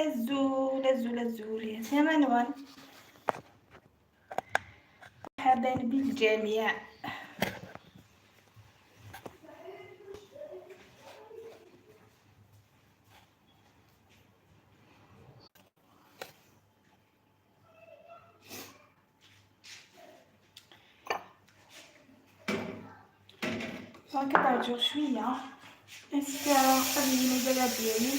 الزول الزول الزول يا سيما. مرحبا بالجميع. donc تعجب شوية espérons قبل البلد ديالي.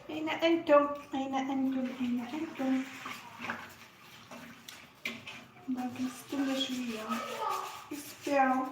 أين أنتم؟ أين أنتم؟ أين أنتم؟ donc نستنى شوية، espérons.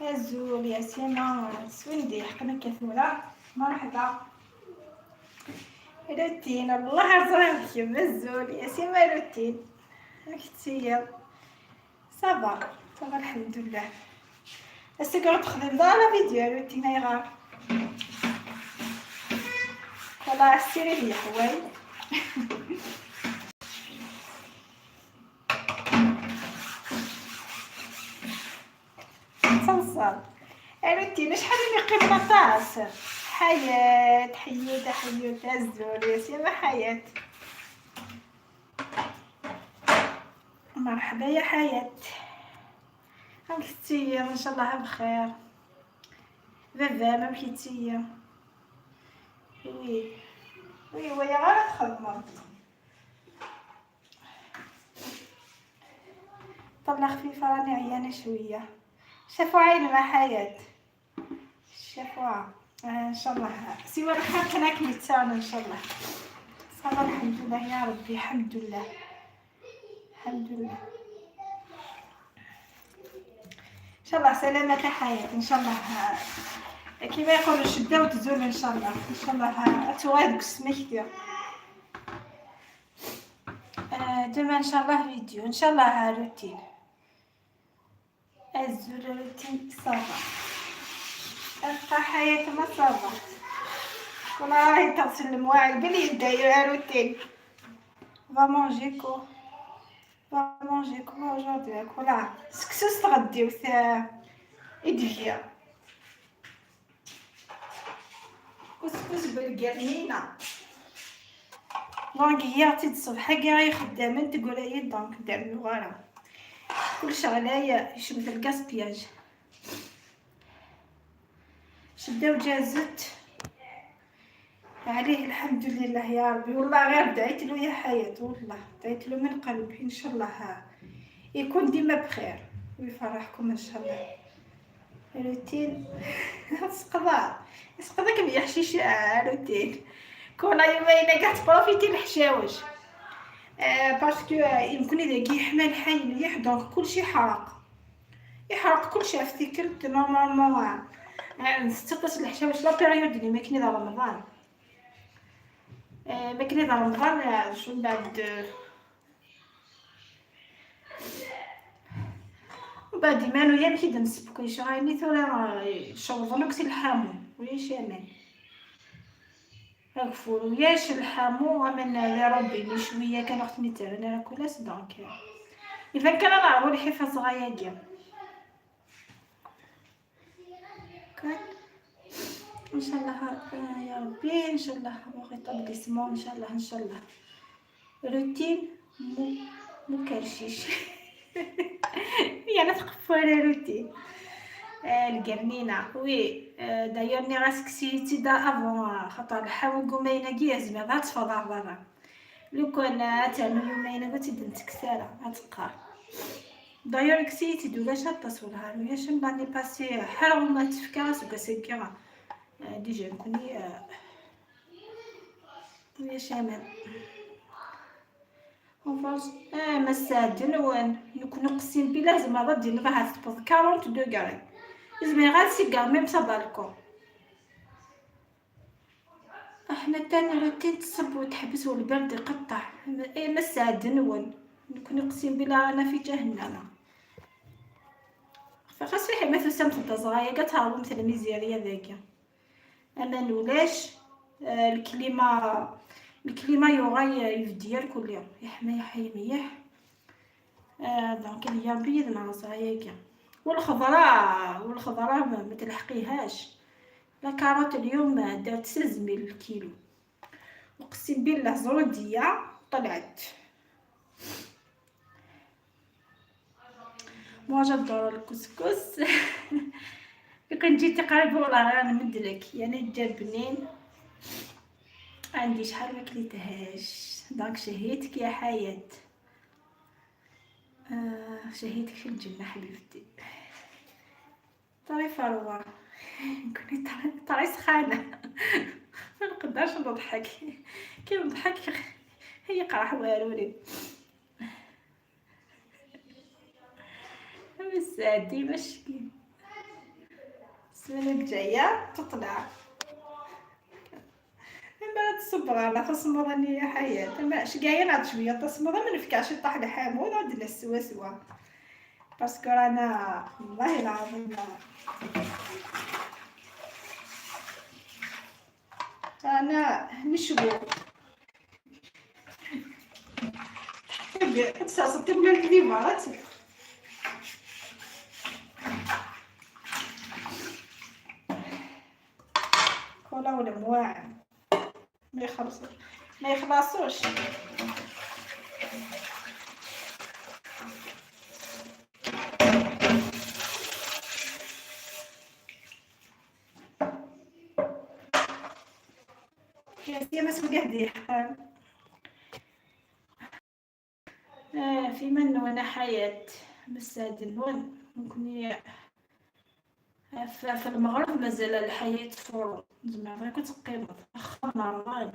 الزول يا سيما سوندي حقنا كثورة. مرحبا روتين، الله يرزقك. الزول يا سيما روتين كتير. ça va ça va الحمد لله. est-ce que تخدم دار فيديو روتين غير والله سيري لي حوايج. تنصر روتين شحال من قيمة طاس. حياة حيوتة حيوتة الزول يا سيما حياة. مرحبا يا حياة، كنتي ان شاء الله بخير. بابا ما مشيتي؟ oui oui ويا غير تخدم طلع خفيفة، راني عيانة شوية. شافوا عين مع حياة، شافوها ان شاء الله سوى الخير. كناك نتساونا ان شاء الله. ça va الحمد لله يا ربي، الحمد لله الحمد لله. ان شاء الله سلامة الحياة ان شاء الله. كيما يقولوا الشدة وتزول ان شاء الله. ان شاء الله توعد سميتي demain ان شاء الله فيديو ان شاء الله. روتين الزول روتين ça va ابقى حياة ما ça va. والله راهي تغسل المواعين باليد يا روتين. va manger quoi؟ va manger quoi aujourd'hui؟ voilà سكسوس تغديو إدفيا كسكس بالقرنينة. donc هي عطيت الصبح كاع خدامة تقول لي donc دار voilà كلشي غلايا يشم ال gaspillage. شداو جازت عليه الحمد لله يا ربي. والله غير دعيت له يا حياة، والله دعيت له من قلبي ان شاء الله يكون ديما بخير ويفرحكم ان شاء الله. روتين سقضا سقضا كم حشيش روتين كون يومين كاع ت profiter الحشاوش parce que يمكن اذا كي حما الحي مليح donc كلشي حرق يحرق كلشي. افتكرت normalement نستقص الحشاوش la période اللي ما كاين رمضان. ما كنا رمضان شو بعد وبعد مانو يا مشي دنسبكو يشغايني ثورا شوضنوك سي الحامو وياش امان اكفور وياش الحامو ومن لي ربي شوية كان وقت نتاع انا كلاس دونك اذا كان نعرفو الحفاظ غايا كان ان شاء الله يا ربي ان شاء الله غيطابليسمون ان شاء الله ان شاء الله روتين مو كرشيش يعني ثقفوا على روتين القرنينه وي داير ني راسك سيتي دا افون خاطر الحاو قومينا كي زعما غا تفضح برا لو كان تعمل يومين غا تدنت كساله غتبقى داير كسيتي دولاش تصولها وياش لاني باسي حرام ما تفكا سكا ديجا نكوني وياش امان مساد نوان نكون نقسم بالله زعما غادي نروح تبض 42 دوغري زعما غادي سيكار ميم سا بالكون احنا تاني روتين تصب وتحبس والبرد يقطع اي مساد نوان نكون نقسم بالله انا في جهنم فخاص في حماس سمت الصغايا كتهربوا مثل ميزيريا ذاك اما نولاش الكليما يوغا يفديا الكل يحمى يحيى ميح دونك هي بيض مع صغايا والخضراء ما تلحقيهاش. la carotte اليوم دارت 6 الكيلو اقسم بالله زروديه طلعت. moi j'adore الكسكس كون جيتي قريب والله غير نمدلك يعني جا بنين. عندي شحال ما كليتهاش donc شهيتك يا حياة. شهيتك في الجنة حبيبتي. طري فروة كوني طري سخانة ما نقدرش نضحك كي نضحك هي قرح والو بس عندي مشكل. السمانة الجاية تطلع ما تصبر على تصمرني يا حياة ما شقايا عاد شوية تصمر ما نفكعش طاح الحامون عندنا سوا سوا parce que رانا والله العظيم رانا نشبو تسعة من الكليمات. كولا ولا مواعن ما يخلصوش ما يخلصوش. يا ما سوق في من وانا حياة مساد الون ممكن في المغرب مازال الحياة فور زعما غير كنت قيمة خمر.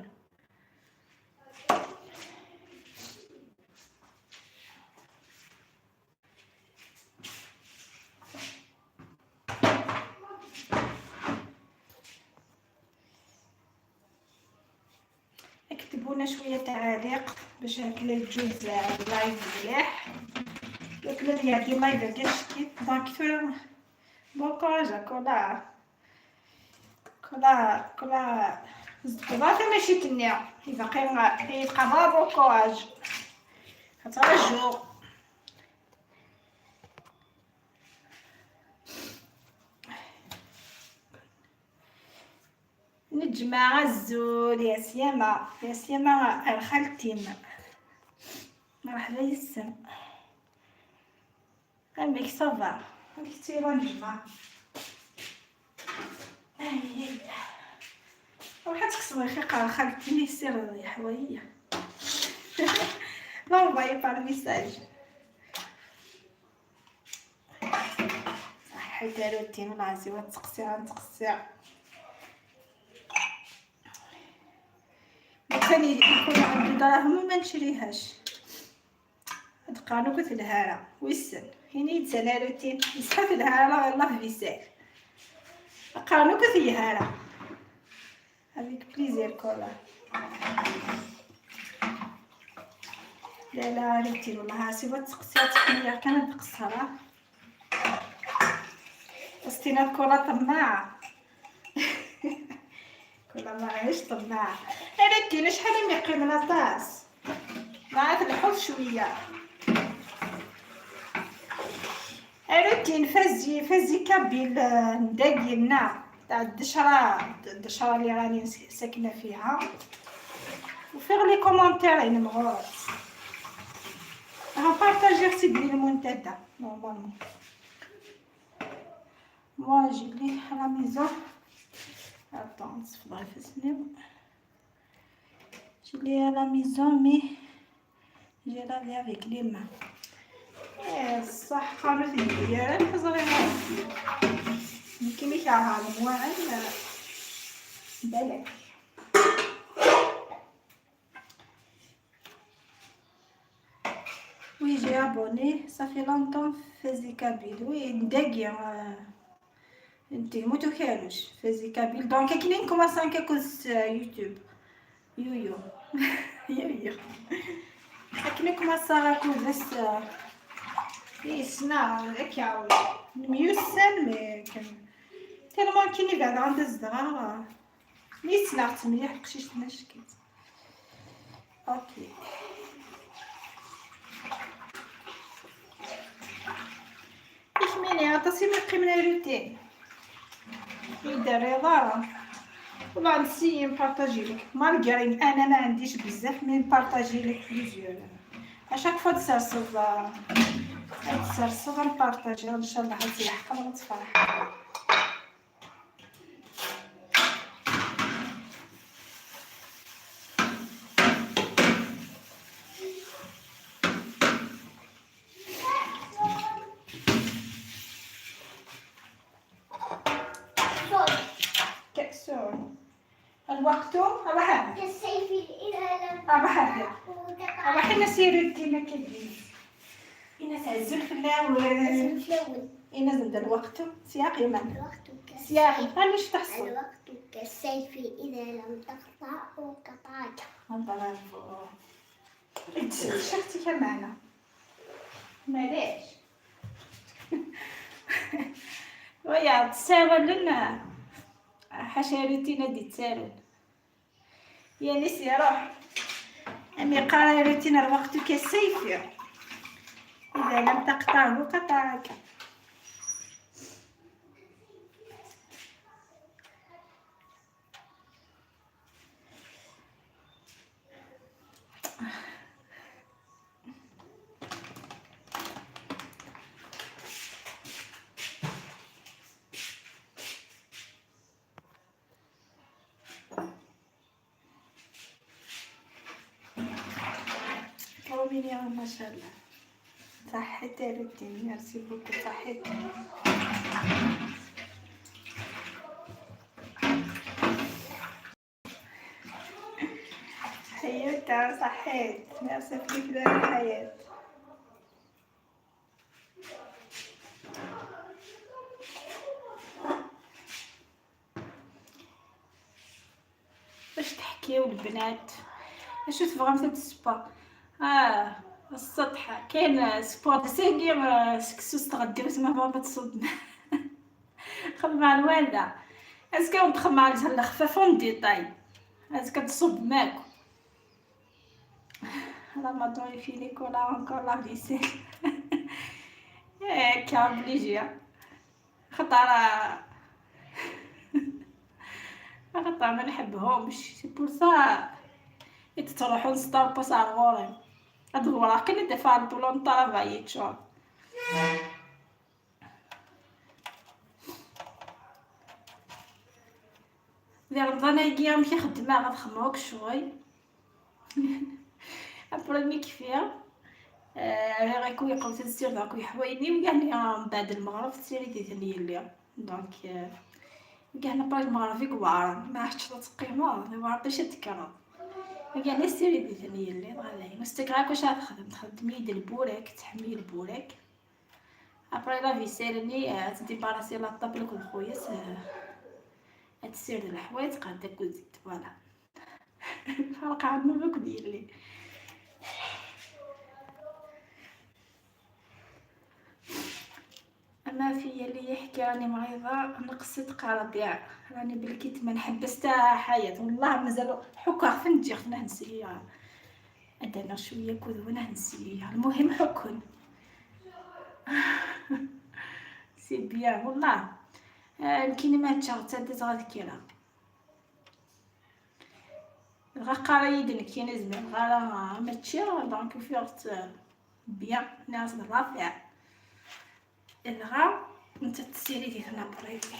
اكتبونا شوية تعاليق باش هكا تجوز ال live مليح. لكن يعطي live كاش كي donc bon courage كولا كولا كولا زدت ماشي تنيا يبقى يبقى bon courage خاطر نجمع الزول يا سيما يا سيما الخالتين مرحبا يسم امك ça va كثير نجمع اي روح تكسر خيقة خالتي يسير يا حوايا l'envoyer par message. صحيت روتين والعزيوة تقصير تقصير ثاني يكون عندي دراهم وما نشريهاش. هاد قانو كنت الهارة ويسن هيني يتسنى روتين يسحب الهارة الله بيسال قانو كنت الهارة avec plaisir كولا. لا لا ريتي والله سيبا تسقسي تقنية كانت قصرة استينا الكرة طماعة. كل ما عيش طماعة. ريتي شحال من يقيم طاس مع الحوض شوية. روتين فازي كابيل نداقينا تاع الدشرة اللي راني ساكنة فيها. وفيغ les commentaires مغورات راه partager سيدي المنتدى normalement. Moi j'ai la maison. Attends, je l'ai à la maison mais j'ai lavé avec les mains. صح خانو ديالها حزريها يمكن يكرهها المواعن بالك. Oui, j'ai abonné, ça fait longtemps فازي kabyle. Oui, نداقي انتي موتو كانوش فازي kabyle. Donc كاين commencé كاكوس يوتيوب يويو يويو كاين commencé راكوز يسنا هكا ميوسن mais كان tellement كيني بعد عند الزدغا ميسنا مليح قشيش تنشكيت. OK إخميني عطاسي ما قيمنا روتين يدير رضا والله نسي ن partager لك malgré انا ما عنديش بزاف mais ن partager لك plusieurs à chaque fois تسرسب تسرسب ن partager ان شاء الله تلحق وتفرح. كأسون الوقت أبا كالسيف إذا لم أبا تقطع أبا حنا سيرو دينا كدير إنا تعزل في الأول إنا زند الوقت سياقي من الوقت سياقي كالسيف غير مش تحصل الوقت كالسيف إذا لم تقطعه قطعك. برافو شفتي كمان معليش. ويا تساوى لنا حاشا روتينا دي تسالون يا نسي روح أمي قرا روتينا الوقت كالسيف إذا لم تقطعه قطعك. ما شاء الله صحيت روتين merci beaucoup صحيت. حيوتا صحيت ميرسي فيك الحياة. باش تحكيو البنات اش تبغى تسبا السطح كاين سبور سيغير سكسوس تغدي ما بغا تصد خدم مع الوالدة est-ce que ندخل مع الخفاف en détail est-ce que تصب ماكو رمضان fini كولا encore la vaisselle ياك obligé خطر خطر ما نحبهمش c'est pour ça تروحو نستربص على الغوري هاد الوراق اللي دفع ال plan travail تشوف. ذي رمضان هاكي مشي خدمة غتخموك شوي après مي كفيا غير يقوم تسير داك يحويني ويعني من بعد المغرب تسيري دي اللي donc كاع نبقى المغرب يكوارن ما عرفتش تقيمة ما عرفتش تكرر يعني سيري دي ثانية اللي غادي نستكراك واش تخدم تخدمي ديال البوراك تحمي البوراك après la vaisselle ني ت débarrasser la table كل خويا تسير الحوايج قادك وزيد voilà. فرق عنه بكبير لي. ما في اللي يحكي راني مريضة نقصد قربيع، راني بالكيت ما نحبس تا حياة والله مازالو حكا فنجي خفنا نسيا عندنا شوية كذونه نسيا، المهم حكن c'est bien والله. كاين ما تشغ تا غاد كيرا غا قرايد كاين زمان غا ماشي donc فيغت bien ناس رافع غا انت تسيري ديك نابريفي.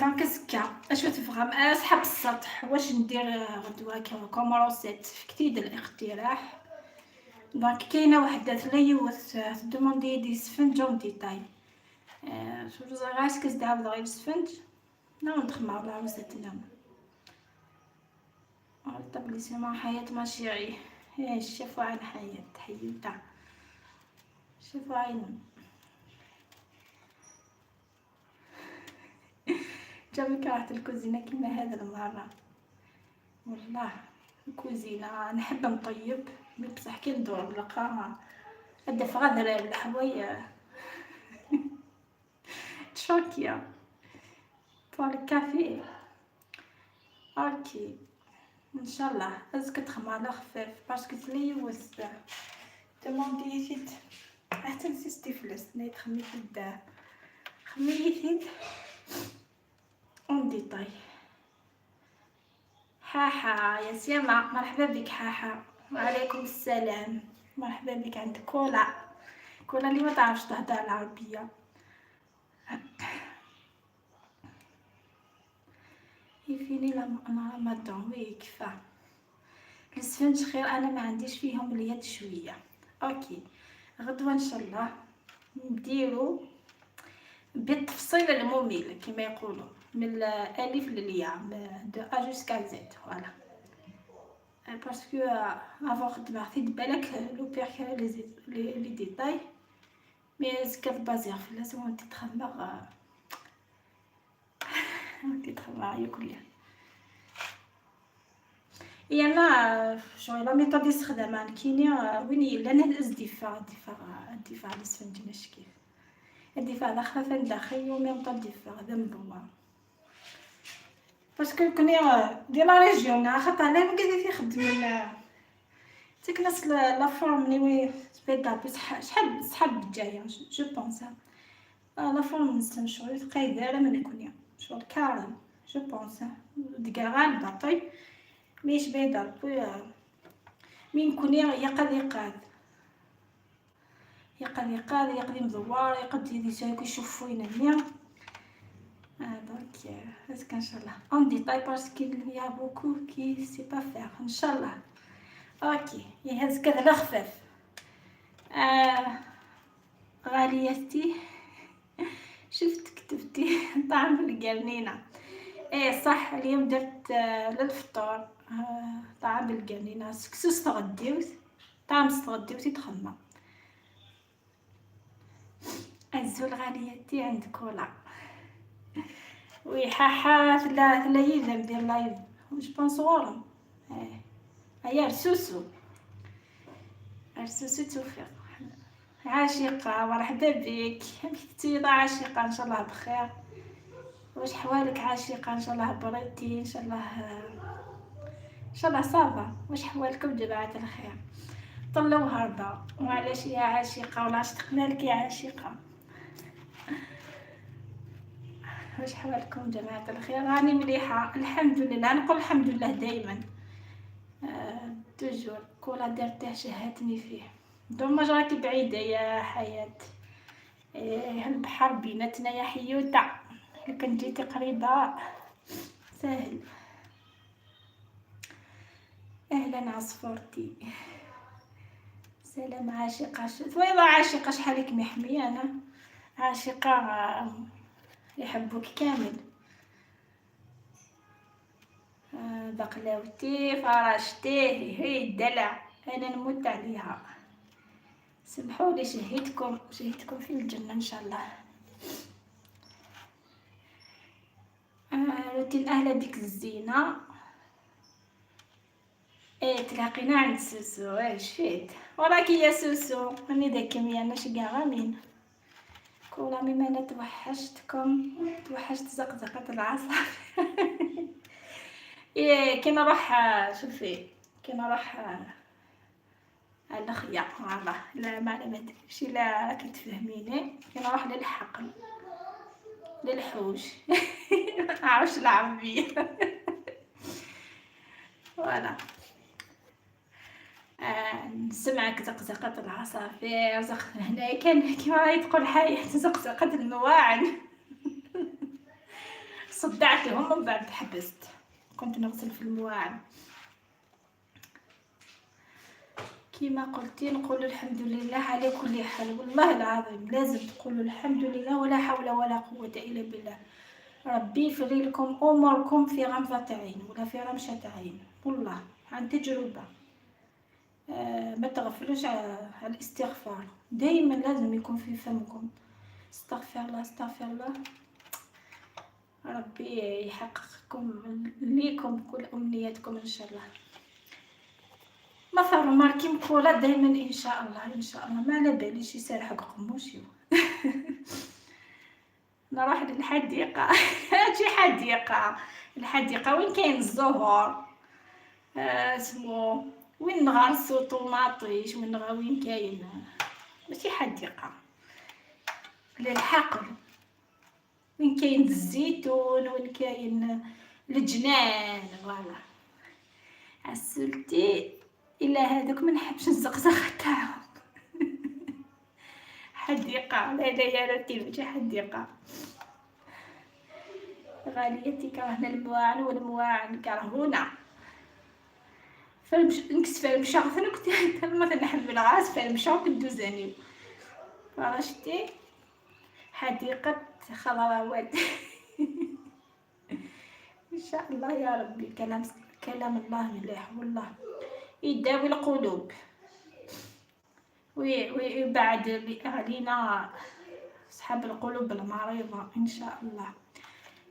donc زكا اشو تفهم اصحاب السطح واش ندير غدوه comme recette في الاقتراح. donc كاينه وحده تليوث demander دي سفنج en détail شو زغاش كزدعاود غير السفنج نعاود نخمر la recette نعم طابليسيمون حياة ma chérie. إيه شافوا عن حياة حيوتا شافوا عين جامي كرهت الكوزينة كيما هذا المرة والله. الكوزينة نحب نطيب بصح كي ندور نلقاها هدا غادر الحوايج تشوكيا بور الكافي. OK ان شاء الله ازك تخمر على خفاف parce que تليوث demandé حتى نسيتي فلس نايت خمي في الدار خميتي en détail. حاحا يا سيما مرحبا بك. حاحا وعليكم السلام، مرحبا بك عند كولا كولا اللي ما تعرفش تهضر العربية. يفيني رمضان oui كفا السفنج خير، انا ما عنديش فيهم اليد شوية. OK غدوه ان شاء الله نديرو بالتفصيل الممل كما يقولوا من الالف للياء de A jusqu'à Z voilà parce que avant خدمة بالك le pire les détails mais سكاف بازير لازم انت تخمر انت تخمر ياكل. انا شغل la méthode يستخدمها كاينه وين يلا الدفاع الدفاع الدفاع الاسفنج ماشي كيف الدفاع على خفاف داخل و même temps الدفاع هذا مضوع parce que كوني ديال la région خاطر علاه ما قادر يخدم تيك ناس la forme ني بيدا شحال صحاب الجاية je pense la forme نسن شغل تلقاي دايرة من كونيا شغل كارم je pense ديك غالبه طيب ميش بيضا بويا مين كوني يقد يقاد يقد يقاد يقد مزوار يقد يدي يشوف وين ميا. donc est-ce que ان شاء الله en détail parce qu'il y a beaucoup qui sait pas faire ان شاء الله. OK يهز كذا لا خفاف. غاليتي شفت كتبتي طعم القرنينه. ايه صح اليوم درت للفطور طعام بالقرنينه سكسو ستغديوت طعام ستغديوت يتخمم. الزول غاليتي عند كولا oui حاحا ثلا ثلا يذا ندير live je pense غورم. ايه هيا رسوسو رسوسو توفيق عاشقة مرحبا بك. كنتي عاشقة ان شاء الله بخير. واش حوالك عاشقة؟ ان شاء الله بريتي ان شاء الله ان شاء الله ça va. واش حوالكم جماعة الخير؟ طلوا هربة وعلاش يا عاشقة ولا اشتقنا لك يا عاشقة. واش حوالكم جماعة الخير؟ راني مليحة الحمد لله، نقول الحمد لله دايما. toujours كولا درته شهتني فيه. dommage راكي بعيدة يا حياة. البحر بيناتنا يا حيوتة، لو كان جيتي قريبة سهل. اهلا عصفورتي، سلام عاشقة. ثويضة عاشقة شحالك محمية؟ انا عاشقة يحبوك كامل. بقلاوتي فراشتي هي الدلع انا نموت عليها. سمحولي شهيتكم شهيتكم في الجنة ان شاء الله. روتين، اهلا بك الزينة. ايه تلاقينا عند سوسو. ايه شفيت وراكي يا سوسو، راني داك ميانا شكا غامين كولا ميما. انا توحشتكم، توحشت زقزقة العصافير. إيه كي نروح، شوفي كي نروح على الخيا، voilà، لا ما على بالكش لا راكي تفهميني. كي نروح للحقل للحوش، ما نعرفش العربية، voilà، نسمعك زقزقة العصافير. زق هنا كان كيما تقول حياة زقزقة المواعن. صدعتهم، من بعد حبست، كنت نغسل في المواعن. كيما قلتي نقول الحمد لله على كل حال، والله العظيم لازم تقولوا الحمد لله ولا حول ولا قوة إلا بالله. ربي يفري لكم أموركم في غمضة عين ولا في رمشة عين، والله عن تجربة. ما تغفلوش على الاستغفار، دايما لازم يكون في فمكم استغفر الله استغفر الله. ربي يحققكم ليكم كل امنياتكم ان شاء الله. ما ماركي مكولا دايما ان شاء الله ان شاء الله. ما على باليش يسال حقكم وشي. نروح للحديقة، شي حديقة، الحديقة وين كاين الزهور، اسمو وين نغرسو طوماطيش، وين كاين، ماشي حديقة، للحقل وين كاين الزيتون، وين كاين الجنان. voilà عسلتي الا هذوك ما نحبش الزقزقه تاعهم. حديقه، لا لا يا رتي ماشي حديقه. غاليتي كرهنا المواعن والمواعن كرهونا. فالمش نكس فالمشا كنت مثلا نحمل غاز فالمشا كدوزاني. voilà شتي حديقة خضروات. ان شاء الله يا ربي. كلام الله مليح والله، يداوي القلوب ويبعد علينا اصحاب القلوب المريضة ان شاء الله.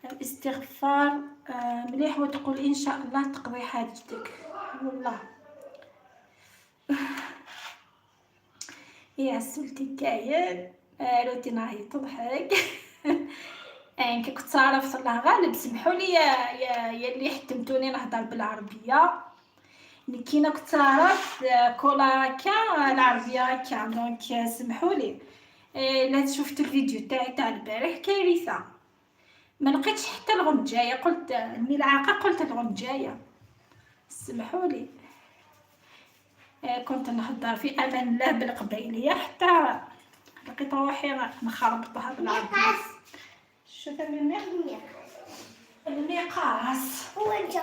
الاستغفار مليح، وتقول ان شاء الله تقضي حاجتك والله. يا سلتي كاين روتين راهي تضحك. يعني كي كنت عرفت الله غالب، سمحوا لي يا اللي حتمتوني نهضر بالعربية. كينا كنت عرفت كولا كا العربية كا، donc سمحوا لي. لا شفت الفيديو تاعي تاع البارح كارثة، ما لقيتش حتى الغنجايه، قلت الملعقه قلت الغنجايه، سمحوا لي. كنت نهضر في امان الله بالقبيليه حتى لقيت روحي نخربطها بالعربية. شو ثاني المقاس؟ المقاس هو انت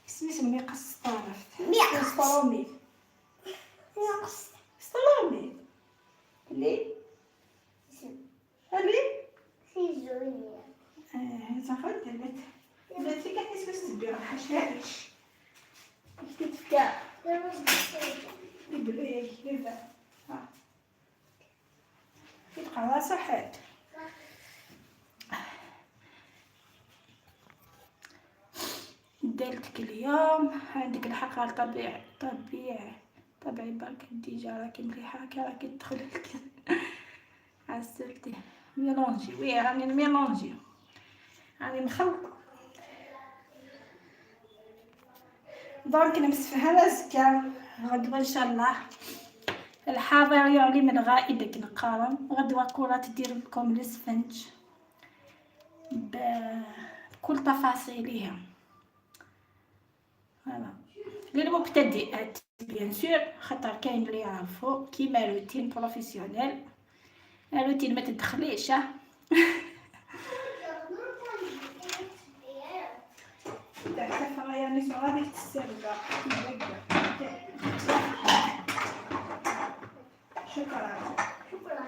سميت المقاس طرف مقاس. سترومي مقاس سترومي لي اللي سيزونيا. صافي درت درت كاع تسوس تبيع حشائش كتفكا يبقى صحيت. دالتك اليوم عندك الحق على طبيعي طبيعي طبيعي برك. déjà راكي مليحة كي راكي تدخل لك عسلتي mélangé. oui راني mélangé، راني مخلطة. donc نمسفها زكا غدوة ان شاء الله. الحاضر يعلم الغائب كنقارن. غدوة كرة تدير لكم الاسفنج بكل تفاصيلها. voilà للمبتدئات bien sûr، خاطر كاين اللي يعرفوا كيما روتين professionnelle. روتين ما تدخليش. شكرا شكرا.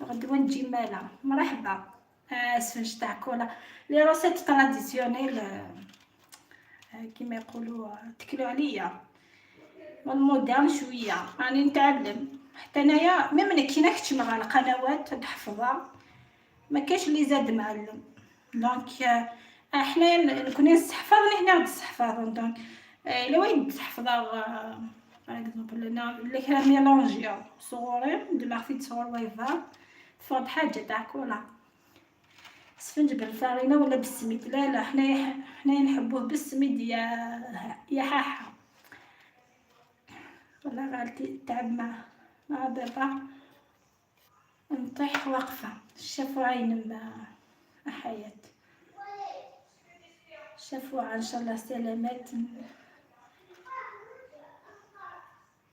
غدوة نجي مالا مرحبا. سفنج تاع كولا les recettes traditionnelles، كيما يقولوا تكلوا عليا وال moderne شوية راني نتعلم حتى انايا. même كي نكتب على القنوات نحفظها. ما كاش اللي زاد معلم. donc حنايا كنا نستحفظ هنا نستحفظ. donc الا وين تحفظ par exemple اللي كان ميلونجيا صغوري دماغ في تصور ويفا تفرض حاجة تاع كولا سفنج بالفارينه ولا بالسميد. لا لا، حنايا نحبوه بالسميد يا حاحه. والله غالتي تعب مع بابا نطيح واقفة. شافوا عين مع حياة، شافوا ان شاء الله سلامات.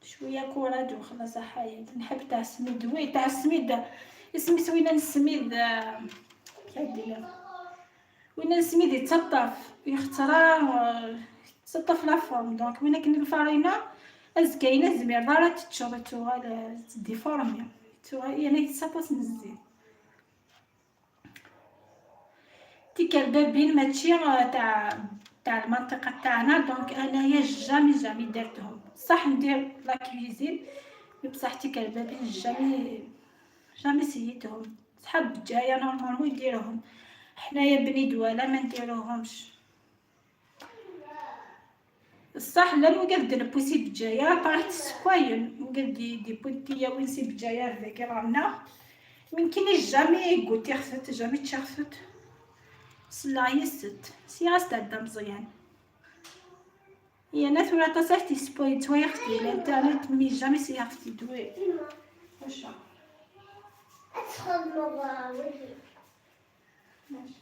شوية courage وخلاص حياة. نحب تاع السميد، oui تاع السميد اسمي وين السميد كيدير وين السميد يتسطف يخترع تسطف la forme. donc وين كاين الفارينه ازكاينه زمير دارا تتشوط توغال déformer توغال يعني تسطس مزيان. تيكربابين ماشي تاع المنطقة تاعنا. donc انايا jamais jamais درتهم. صح ندير la cuisine بصح تيكربابين jamais jamais سيتهم. صحاب بجاية normalement يديروهم، حنايا بني دواله ما نديروهمش. الصح لا نوقف دير بوسي بجاية طرحت السكواين نوقف دي بوتيه وين سي بجاية ذاك رانا من كيني jamais غوتي خفت jamais تشخفت سلا يست سي تعدى مزيان. هي ناس ولا تصحتي سبوي تويختي الانترنت mais jamais سيختي دوي. واش ادخل مباراة ماشي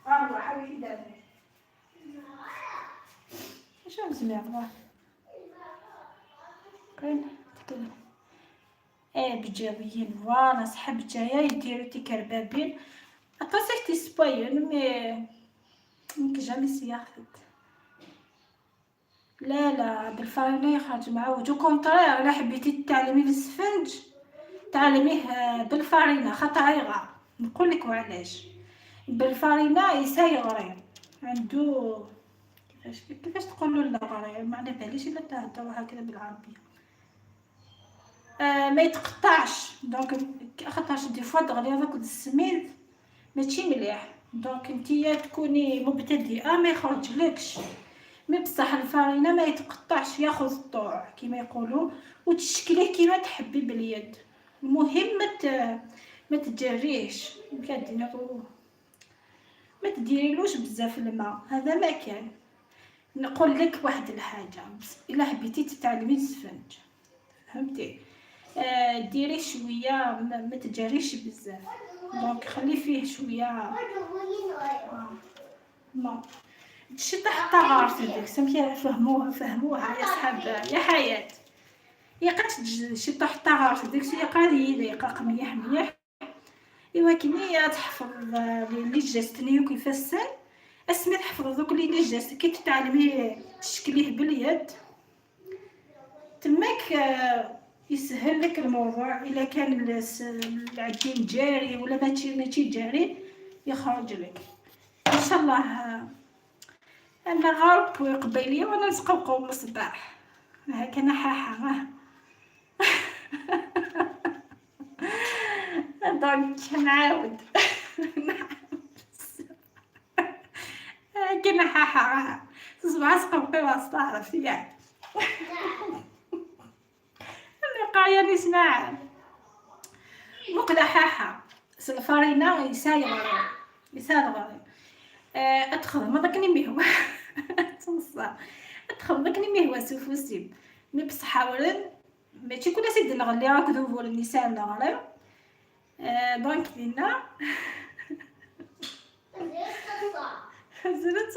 اروح حبيبي دابا اش مزيان راه كاين تكلم ايه بجاويين. voilà صحاب بجاية يديرو تيكربابين اتصيح تيسباين mais ممكن jamais سياخد. لا لا بالفارينة يخرج معوج. au contraire الا حبيتي تعلمي السفنج تعلميه بالفارينة خاطر يغا. نقول لك وعلاش بالفارينة يساي غريب عنده كيفاش تقولوا لا غريب ما على باليش الا تهضروا هكذا بالعربية. ما يتقطعش. donc خاطرش des fois تغلي هذاك السميد ماشي مليح. donc نتيا تكوني مبتدئة ما يخرجلكش. mais بصح الفارينه ما يتقطعش، ياخذ الطوع كيما يقولوا وتشكليه كيما تحبي باليد. المهم ما تجريش ما تديريلوش بزاف الماء. هذا ما كان. نقول لك واحد الحاجة، الا حبيتي تتعلمي السفنج فهمتي ديري شوية ما تجريش بزاف. donc خلي فيه شوية ما تشي تحت غارت هذيك سمكي. فهموها يا صحاب يا حياة. يا قد شي تحت غارت هذيك شي قال لي يقاق مليح مليح. ايوا كني تحفظ les gestes نيو كيفاش السن اسمي تحفظ دوك les gestes كي تتعلمي تشكليه باليد تماك يسهل لك الموضوع. الا كان العجين جاري ولا ماشي جاري يخرج لك ان شاء الله. انا غرب وقبيليه وانا نسقوقو من الصباح هكا انا حاحه. donc نعاود هكا انا حاحه الصباح سقوقي واستعرف ياك. انا قاعدة نسمع مقلة حاحه الفارينه يساي غريب يسال غريب. ادخل ما ذاك مهوى توصى ادخل ذاك مهوى سوفوسيب مي بصح ورن ماشي كل سيد نغلي راك ذوفور النساء الغريب. دونك دينا زرت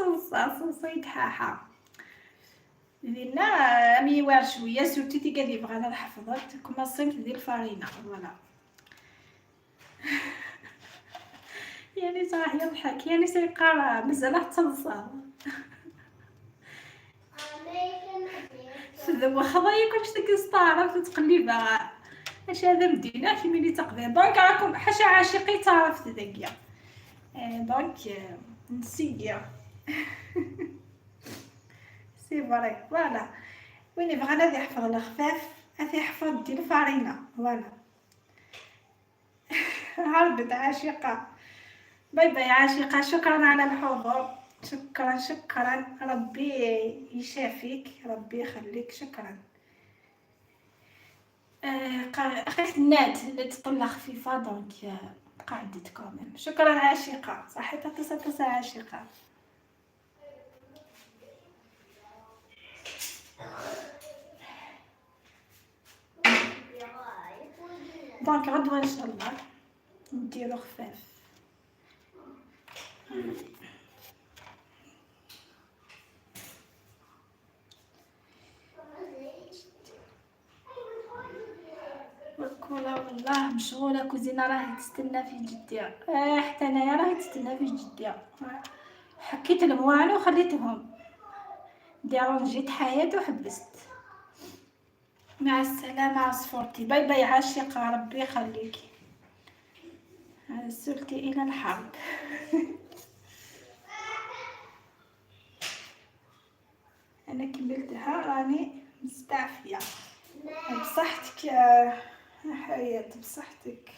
صوصيت حاحه دينا امي وار شوية سورتي تي كادي بغانا نحفظت كما صيمت ديال الفارينه فوالا. يعني صراحة يضحك يعني سيقرا مازال تنصى واخا كلش ديك السطاره تتقلبها اش هذا مدينة كيما اللي تقضي. donc راكم حاشا عاشقي تعرفت ذاكيا. donc نسيا c'est vrai voilà. وين بغانا يحفظ الخفاف هذا يحفظ ديال الفارينه voilà. هربت عاشقه. bye bye عاشقة، شكرا على الحضور، شكرا شكرا، ربي يشافيك، ربي يخليك، شكرا. اخيت النت طلة خفيفة donc قعدت quand même. شكرا عاشقة، صحيت تصل عاشقة. donc غدوة ان شاء الله نديرو خفاف. كولا والله مشغولة، كوزينة راهي تستنى في جدية. حتى انايا راهي تستنى في جدية. حكيت المواعن وخليتهم dérangé ت حياة وحبست. مع السلامة عصفورتي، bye bye عاشقة، ربي يخليكي. سلتي إلى الحرب. أنا كملتها راني مستعفية. بصحتك يا حياة، بصحتك.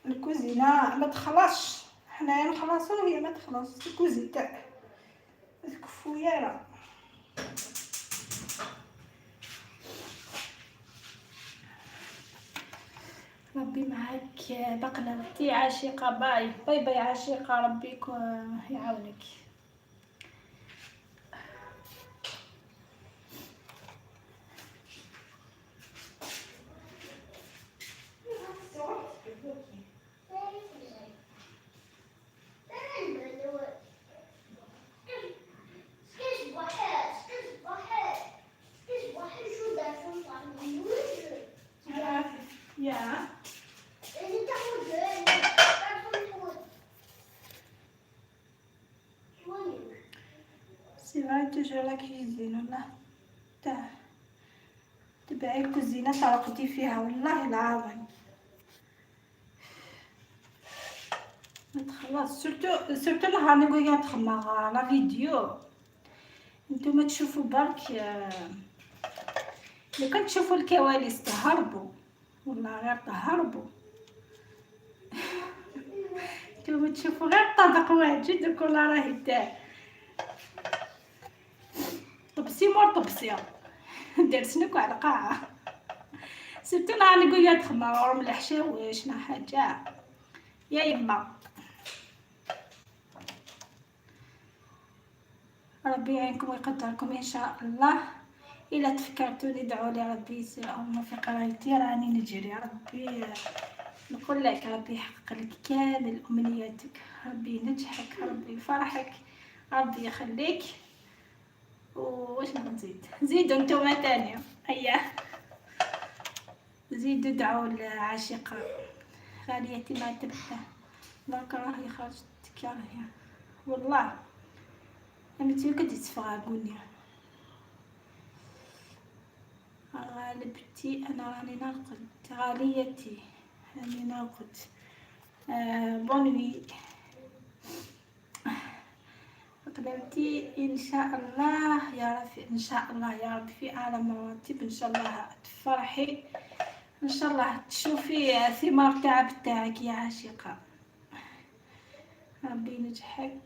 الكوزينة ما تخلصش، حنايا نخلصو وهي ما تخلص. الكوزينة تاع الكفوية. ربي معاك بقلبتي عاشقة. bye bye bye عاشقة، ربي يعاونك. Yeah. C'est vrai, toujours la cuisine والله تاع تبعي الكوزينة ترقدي فيها والله العظيم ما تخلص. surtout نهار نقول تخمر la vidéo نتوما تشوفوا برك، لو كان تشوفوا الكواليس تهربوا والله غير تهربوا. نتوما تشوفوا غير طبق واجد وكل راهي تاع طبسي مور طبسي دير سنك على قاعة. surtout نهار نقول يا تخمر من الحشاوش نا حاجة يا يما. ربي يعينكم ويقدركم ان شاء الله. الا تفكرتوني دعوا لي ربي يسر امي في قرايتي، راني نجري. ربي نقول لك ربي يحقق لك كامل امنياتك، ربي ينجحك، ربي يفرحك، ربي يخليك. واش نزيد؟ زيدوا نتوما تاني، هيا زيدوا دعوا العاشقة غاليتي ما تبته درك راهي خرجت كراهية والله. أمتي كنت تفرقوني غالبتي، أنا راني نرقد غاليتي، راني نرقد. bonne nuit قدمتي ان شاء الله يا ربي، ان شاء الله يا رب في اعلى مراتب، ان شاء الله تفرحي، ان شاء الله تشوفي ثمار تعب تاعك يا عاشقه. ربي ينجحك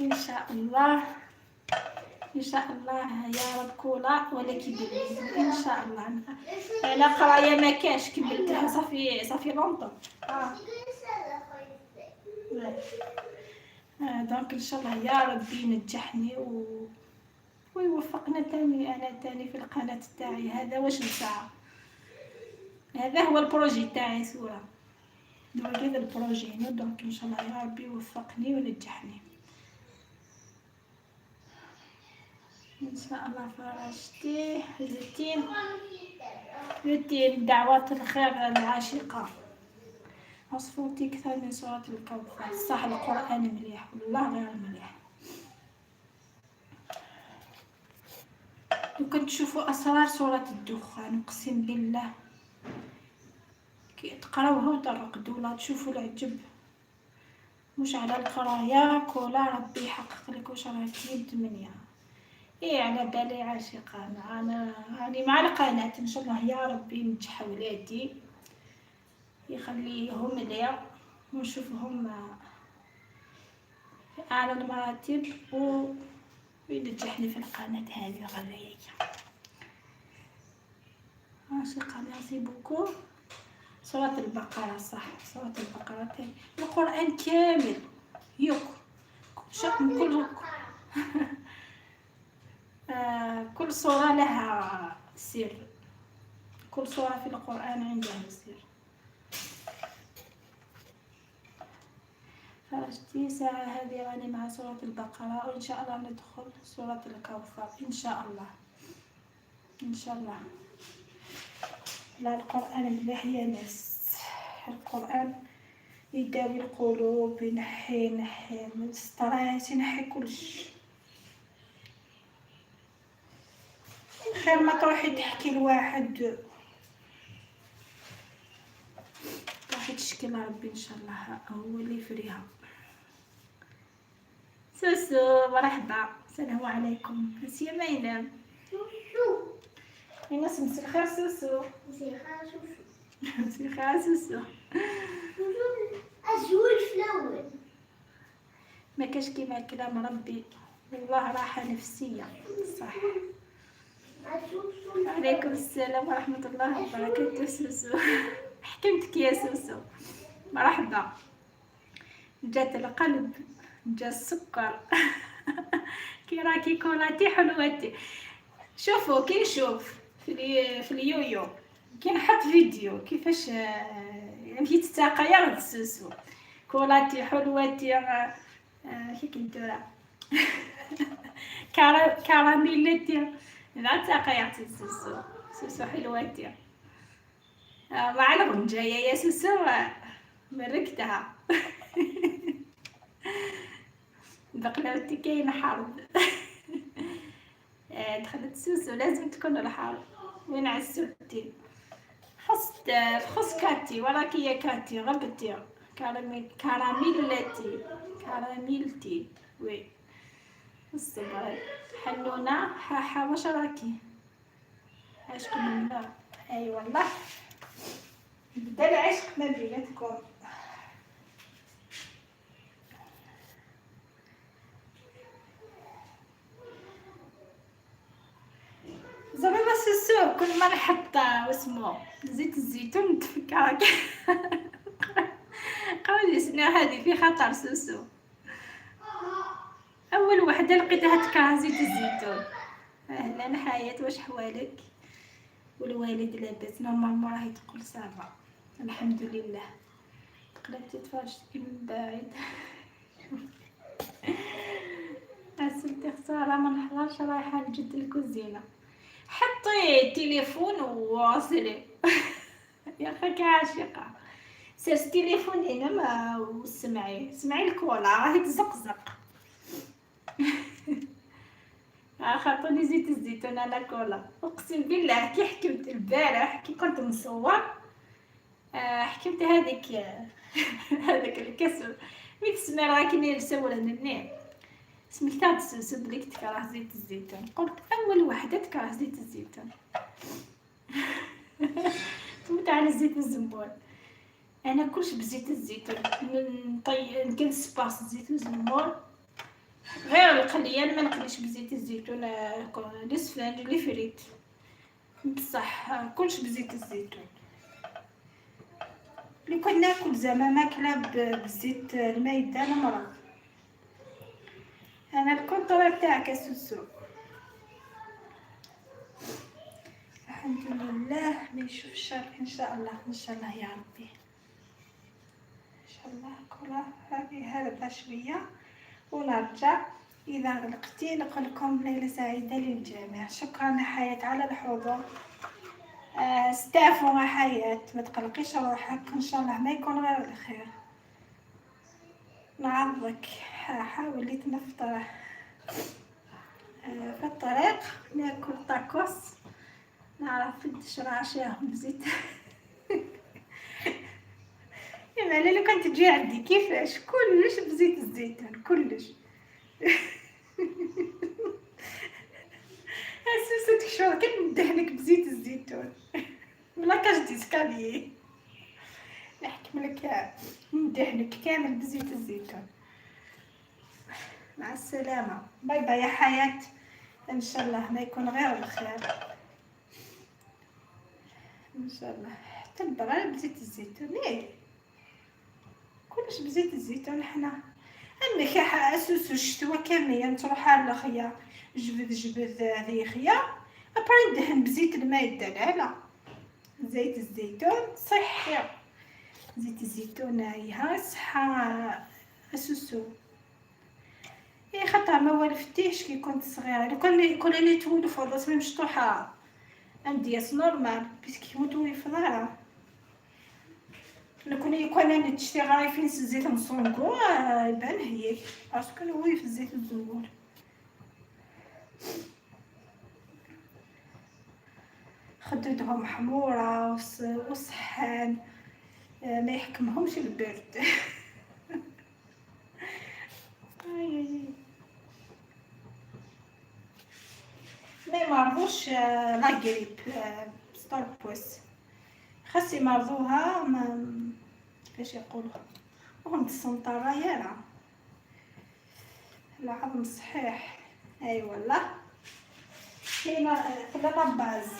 ان شاء الله، ان شاء الله يا رب. كولا ولكن ان شاء الله على قرايه ما كاش كملتها صافي صافي longtemps. donc ان شاء الله يا ربي ينجحني ويوفقنا تاني انا تاني في القناة تاعي. هذا واش نسعى، هذا هو ال projet تاعي، سورة هذا ال projet. donc ان شاء الله يا ربي يوفقني ونجحني ان شاء الله. فرجتي زتين زتين دعوات الخير العاشقه. عصفورتي كثر من سورة الكوثر. صح القرآن مليح والله غير مليح. لو كنت تشوفوا أسرار سورة الدخان أقسم بالله كي تقراوها وترقدوا ولا تشوفوا العجب. مش على القراية كولا ربي يحقق لك واش راكي متمنية. ايه على بالي عاشقة، انا راني مع القناة ان شاء الله يا ربي ينجح ولادي يخليهم ليا. ونشوفهم في أعلى المراتب وينجحني في القناة هذه الغالية. عاشقة merci beaucoup. سورة البقرة صح، سورة البقرة، القرآن كامل يوك كل كل سورة لها سر، كل سورة في القرآن عندها سر. فرجتي ساعة هذه راني مع سورة البقرة، وإن شاء الله ندخل سورة الكوثر إن شاء الله، إن شاء الله. لا القرآن مليح يا ناس، القرآن يداوي القلوب، ينحي ينحي من stress، ينحي كلش. خير ما تروحي تحكي لواحد، تروحي تشكي لربي ان شاء الله هو اللي يفريها. سوسو مرحبا، السلام عليكم. نسيا ما ينام شو الناس. مساء الخير سوسو. مساء الخير سوسو. مساء الخير سوسو. أزول في الأول. ما كاش كيما كلام ربي، والله راحة نفسية صح. عليكم السلام ورحمة الله وبركاته سوسو. حكمتك يا سوسو، مرحبا. جات القلب، جا السكر. كي راكي كولاتي حلوتي. شوفوا كي نشوف في اليويو كي نحط فيديو كيفاش يعني كي تتاقى يا رد سوسو كولاتي حلوتي كي كندورا كراميلتي لا تاقى يا سوسو. سوسو حلوتي مع الغنجاية يا سوسو مركتها. بقلاوتي كاين حرب. دخلت سوسو لازم تكون الحرب. وين عسولتي؟ خص خص كاتي وراكي يا كاتي غبتي كراميلتي كراميلتي oui الصبر حنونة حاحة واش راكي؟ عشق منا. اي والله بدا العشق ما بيناتكم. زعما ما سوسو كل ما نحط واسمو زيت الزيتون نتفكرك. قولي سنة هذه في خطر سوسو. اول وحده لقيتها تكره زيت الزيتون. اهلا حياة، واش حوالك؟ والوالد لاباس؟ normalement راهي تقول ça va الحمد لله. تقلبتي تفرجتي من بعيد. عسلتي خسارة ما نحضرش، رايحة لجد الكوزينة. حطي التليفون وواصلي. يا خاك عاشقه. سير التليفون هنا ما وسمعي، سمعي الكولا راهي تزقزق. خاطوني زيت الزيتون على كولا. اقسم بالله كي حكمت البارح كي كنت نصور حكمت هذيك هذاك الكسر مي تسمى راه كي نسول هنا سميتها تسوسو بليك تكره زيت الزيتون. قلت اول وحده تكره زيت الزيتون. تموت على زيت الزنبور. انا كلش بزيت الزيتون نطي نكنس باس زيت الزنبور، غير القليان ما نقليش بزيت الزيتون، les سفنج les frites، بصح كلش بزيت الزيتون. لو كنت ناكل زعما ماكله بزيت المايده نمرض. انا ال contraire تاعك سوسو. الحمد لله ما يشوف الشر ان شاء الله، ان شاء الله يا ربي، ان شاء الله. كره هذه هربه شوية ونرجع. اذا غلقتي نقول لكم ليلة سعيدة للجميع. شكرا حياة على الحضور. استعفوا حياة، ما تقلقيش روحك، ان شاء الله ما يكون غير الخير. نعرضك حاولي نفطر في الطريق ناكل طاكوس، نعرف الدشرة عشاهم بزيت. يا مالا لو كانت تجي عندي كيفاش كلش بزيت الزيتون كلش. اساسا تكشور كندهنك بزيت الزيتون بلا cage d'escalier. نحكم لك ندهنك كامل بزيت الزيتون. مع السلامة، bye bye يا حياة، ان شاء الله ما يكون غير الخير ان شاء الله. حتى البغال بزيت الزيتون، ايه كلش بزيت الزيتون. حنا عندك اسوس الشتوى كاملة تروح على خيا جبد جبد هذه خيا ابري ندهن بزيت الماء. لا زيت الزيتون صحي، زيت الزيتون هاي صحة اسوسو. اي خاطر ما والفتيش كي كنت صغيرة، لو كان كل اللي تولف والله مشطوحه عندي normal parce que متولف دارا. لو كان يكون انا تشتي غرايفين الزيت نصونكو يبان هيك parce que نولف الزيت الزمور. خدودهم حموره وصحان ما يحكمهمش البرد. ما يمرضوش la grippe ستاربوس، خاص يمرضوها ما كيفاش يقولوا وهم السنطره يالا العظم صحيح. اي والله كاينه la base.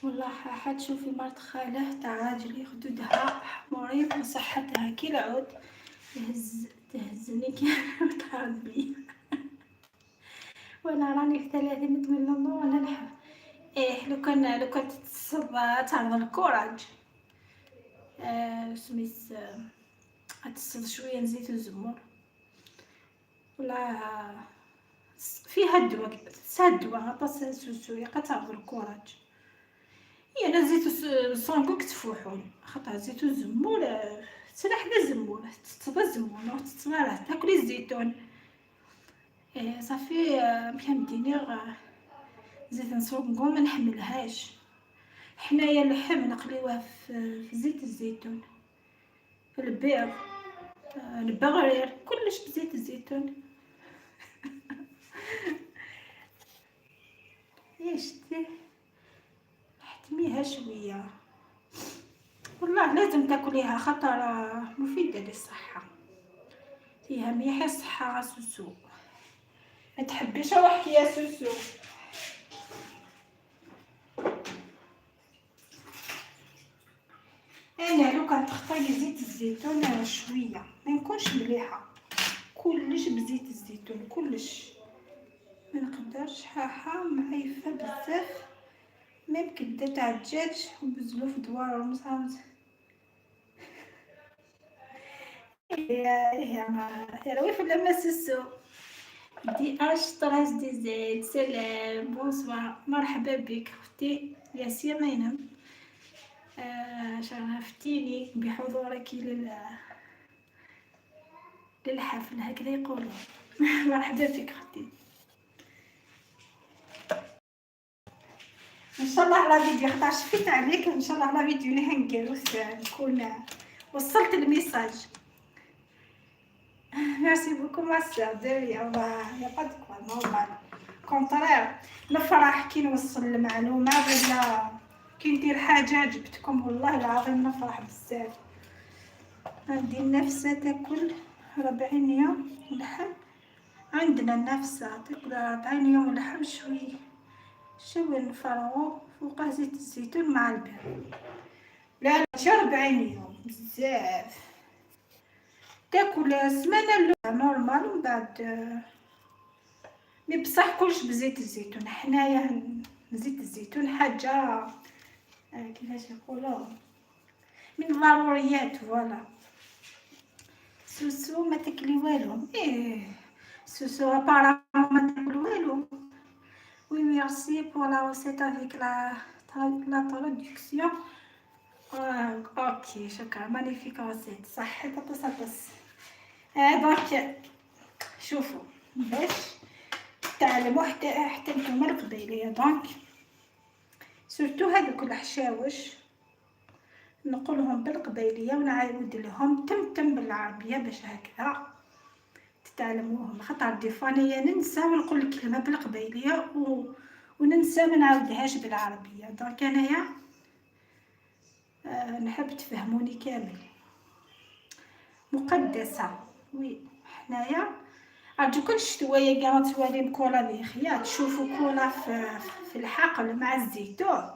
والله حتشوفي مرت خاله تاع راجلي خدودها حمورين وصحتها كي العود تهزني كي وتعرض بيا. وانا راني في 30 نتمنى الله وانا نحب ايه لو كان تتصب تعرض ال courage. سميت تصب شوية نزيت الزمور ولا فيها الدواء، تسا الدواء غطاس سوسو تعرض ال courage. هي انا زيت الصونكو كتفوحون خاطر زيت الزمور تسرح الزمور تتصب الزمور وتتصب تاكلي الزيتون. إيه صافي مكمديني زيت نصونكو ما نحملهاش. حنايا اللحم نقليوه في زيت الزيتون، البيض البغرير كلش بزيت الزيتون. شتي حتميها شوية والله لازم تاكليها خاطر مفيدة للصحة، فيها مليحة الصحة سوسو. ما تحبيش روحك يا سوسو. انا لو كان تختاري زيت الزيتون شوية ما نكونش مليحة، كلش بزيت الزيتون كلش ما نقدرش. حاحه معيفه بزاف même كبده تاع الدجاج وبزلوف دوار ومصامت. يا يا لما سوسو دي اش طراس دي زيد. سلام bonsoir، مرحبا بك اختي ياسير مينم. شرفتيني بحضورك للحفل هكذا يقولوا. مرحبا بك اختي. ان شاء الله على فيديو خاطر شفيت عليك، ان شاء الله على فيديو اللي هنقالو نكون وصلت ال message. merci beaucoup ma sœur de rien, y a pas de quoi, normal contraire نفرح كي نوصل المعلومة ولا كي ندير حاجة عجبتكم، والله العظيم نفرح بزاف. عندي النفسه تاكل 40 يوم لحم، عندنا النفسه تاكل 40 يوم لحم شوي شوي نفرغو فوقه زيت الزيتون مع البيض. لا ماشي 40 يوم بزاف، تاكل السمانه الاولى normal ومن بعد mais بصح كلش بزيت الزيتون. حنايا زيت الزيتون حاجة كيفاش يقولوا من الضروريات voilà. سوسو ما تاكلي والو. ايه سوسو apparemment ما تاكل والو. Oui, merci pour la recette avec la traduction. OK، شكرا، magnifique recette. صح بس بس donc شوفوا باش تعلموا حتى نتوما القبايليه. donc surtout هذوك الحشاوش نقولهم بالقبايليه ونعاود لهم تمتم بالعربية باش هكذا تتعلموهم، خاطر des fois انايا ننسى ونقول الكلمة بالقبايليه وننسى ما نعاودهاش بالعربيه. donc انايا نحب تفهموني كامل. مقدسه، oui. حنايا ارجوكم الشتوية كاع توالي كولا ذي تشوفوا كولا في الحقل مع الزيتون،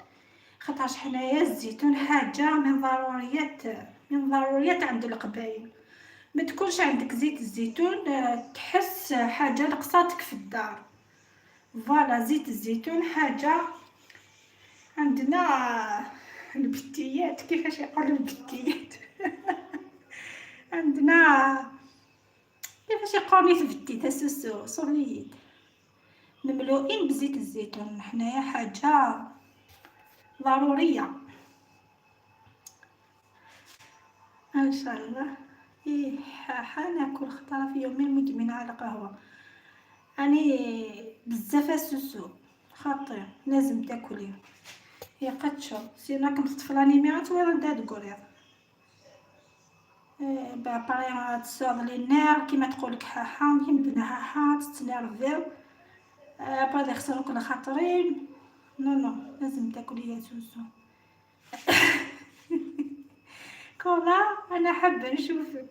خاطرش حنايا الزيتون حاجة من ضروريات عند القبايل. ما تكونش عندك زيت الزيتون تحس حاجة نقصاتك في الدار. voilà، زيت الزيتون حاجة عندنا. البتيات، كيفاش يقولوا البتيات عندنا؟ كيفاش يقولوا ثبتي سوسو صوليد مملوئين بزيت الزيتون. حنايا حاجة ضرورية ان شاء الله. إيه ناكل خطره في يومين، مدمنه على القهوه. اني بزاف سوسو، خاطر لازم تاكلي هي قدشو، sinon كنت في l'anémie غتولي دا تقولي باغي تصاغ les nerfs كيما تقولك حاحا كيما حاحا تتنرفيو بعد يخسروك الخاطرين. non non، لازم تاكلي يا سوسو. كولا انا حابة نشوفك،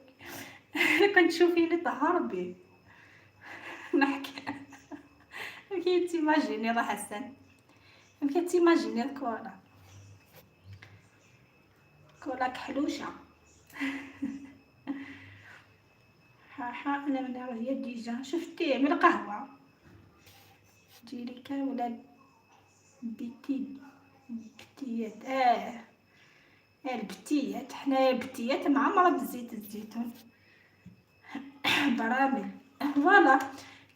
كنت تشوفيني تهربي. نحكي كي t'imagines راه حسن كي t'imagines الكولا كولا كحلوشه. حاحا انا من هي déjà شفتي من القهوة جيريكا ولا بيتي بتيات. البتيات، حنايا البتيات معمره بزيت الزيتون برامل. voilà،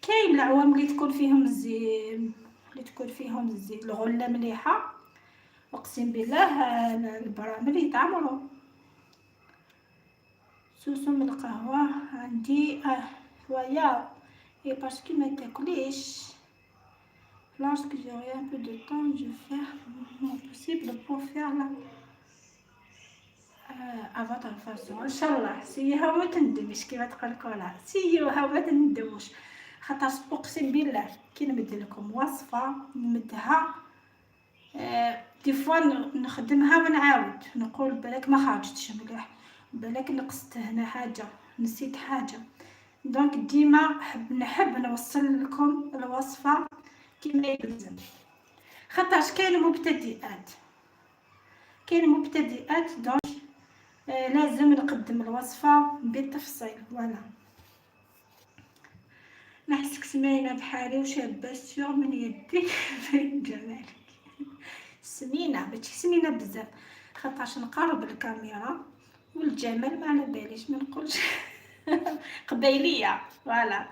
كاين العوام اللي تكون فيهم الزيت، اللي تكون فيهم الزيت الغلة مليحه، اقسم بالله البرامل يتعمروا. سوسو من القهوة عندي هواية et parce que ما تاكليش. lorsque j'aurai un peu de temps، je vais faire mon possible pour faire la à votre façon. ان شاء الله سيها وما تندمش، كيما تقول كولا سيوها وما تندموش، خاطر اقسم بالله كي نمد لكم وصفه نمدها des fois نخدمها ونعاود نقول بالك ما خرجتش مليح، بالك نقصت هنا حاجه، نسيت حاجه. donc ديما نحب نوصل لكم الوصفة كما يلزم، خاطرش كاين مبتدئات، كاين مبتدئات، donc لازم نقدم الوصفة بالتفصيل. voilà، نحسك سمينه بحالي وشابه sûr من يديك من جمالك. سمينه، ماشي سمينه بزاف، خاطرش نقرب الكاميرا والجمال ما على باليش، ما نقولش قبيليه. voilà،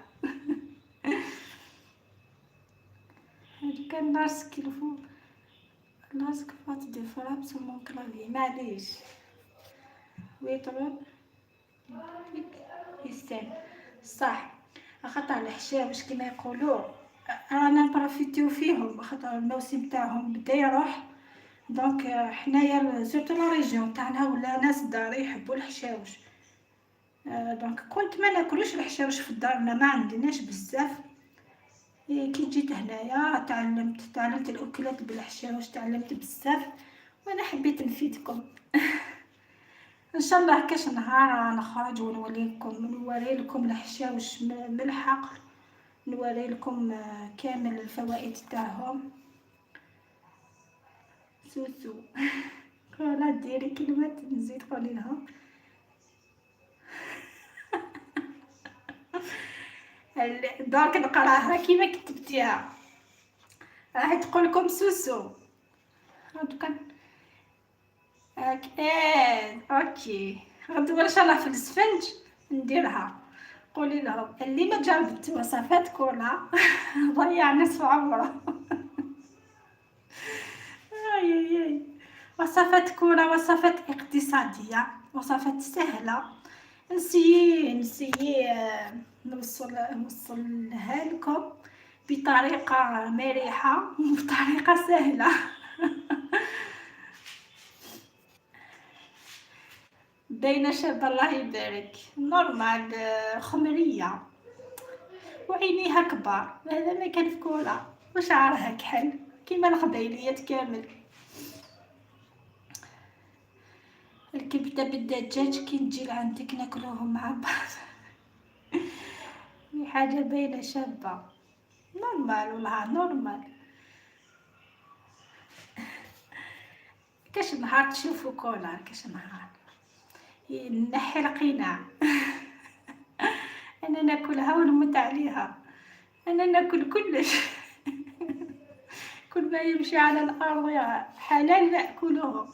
كان lorsqu'il faut lorsque faute de frappe sur mon clavier. معليش، oui طبعا يستاهل. صح، خاطر الحشاوش كيما يقولوا رانا نبروفيتيو فيهم، خاطر الموسم تاعهم بدا يروح. donc حنايا surtout la région تاعنا ولا ناس داري يحبوا الحشاوش. donc كنت ما ناكلوش الحشاوش في دارنا، ما عندناش بزاف. كي جيت هنايا تعلمت الاكلات بالحشاوش، تعلمت بزاف وانا حبيت نفيدكم. ان شاء الله كاش نهار نخرج ونوريكم، نوري لكم الحشاوش من الحقل، نوري لكم كامل الفوائد تاعهم. سوسو voilà ديري كلمة نزيد قولي لها. دارك نقراها كيما كتبتيها، راح تقول لكم سوسو. كان ايه OK، غدوة ان شاء الله في السفنج نديرها. قولي لهم اللي ما جربت وصفات كولا ضيع نصف عمره. اي اي اي، وصفات كولا وصفات اقتصادية، وصفات سهلة. نسيي نوصلها لكم بطريقة مرحة وبطريقة سهلة. باينة شابة الله يبارك، normal خمرية وعينيها كبار، هذا ما كان في كولا، وشعرها كحل كيما القبايليات كامل. الكبدة بالدجاج كي نجي لعندك ناكلوهم مع بعض. حاجة باينة شابة normal، والله normal. كاش نهار تشوفوا كولا، كاش نهار نحي القناع. انا ناكلها ونموت عليها، انا ناكل كلش. كل ما يمشي على الارض حلال ناكله.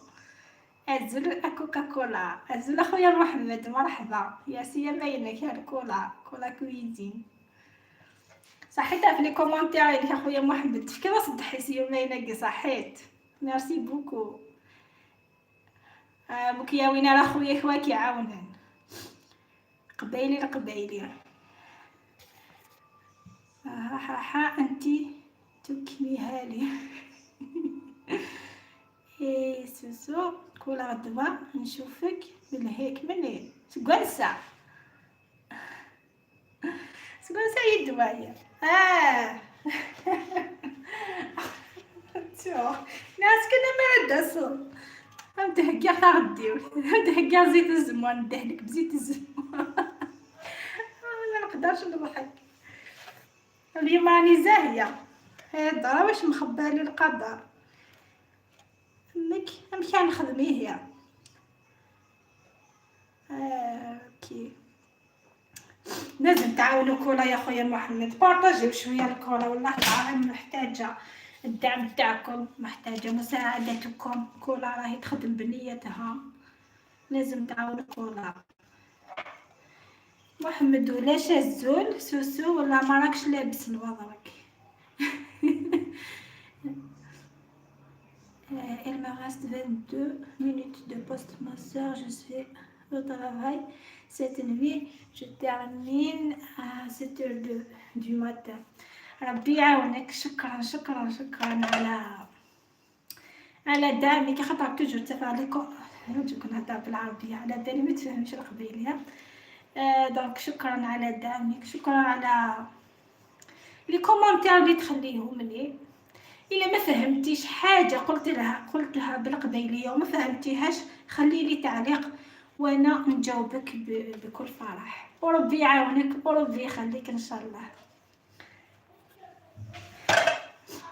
ازل كوكا كولا، ازل اخويا محمد، مرحبا يا سي ماينك يا الكولا، كولا cuisine. صحيت في les commentaires يا خويا محمد، كيما صدحي سي ماينك، صحيت merci beaucoup. مكياوين على خويا خواك يعاونن. قبايلي القبايلي. ها ها ها انتي تكميها لي. اي سوسو كل غدوة نشوفك من هيك من سكوانسا سكوانسا يدوايا. شو ناس كنا ما داسو تهكا غديو تهكا زيت الزمان، ندهلك بزيت الزمان. ما نقدرش نضحك اليوم، راني زاهيه. هاد واش مخبالي القدر امك امك نخدميه. OK لازم تعاونوا كولا يا خويا محمد، بارطاجيو شوية الكولا، والله العظيم محتاجه الدعم تاعكم، محتاجه مساعدتكم. كولا راهي تخدم بنيتها، لازم تعاونوا كولا. محمد ولاش الزول سوسو ولا ما راكش لابس نواظرك؟ Il me reste 22 minutes de poste, ma soeur, je suis au travail cette nuit, je termine à 7 heures du matin. ربي يعاونك، شكرا شكرا شكرا على دعمك، خاطر toujours تفاعلكم. نجيك نهضر بالعربية على بالي ما تفهمش القبيلية. donc شكرا على دعمك، شكرا على les commentaires اللي تخليهم لي. الا ما فهمتيش حاجة قلت لها بالقبيليه وما فهمتيهاش، خلي لي تعليق وانا نجاوبك بكل فرح. وربي يعاونك وربي يخليك ان شاء الله.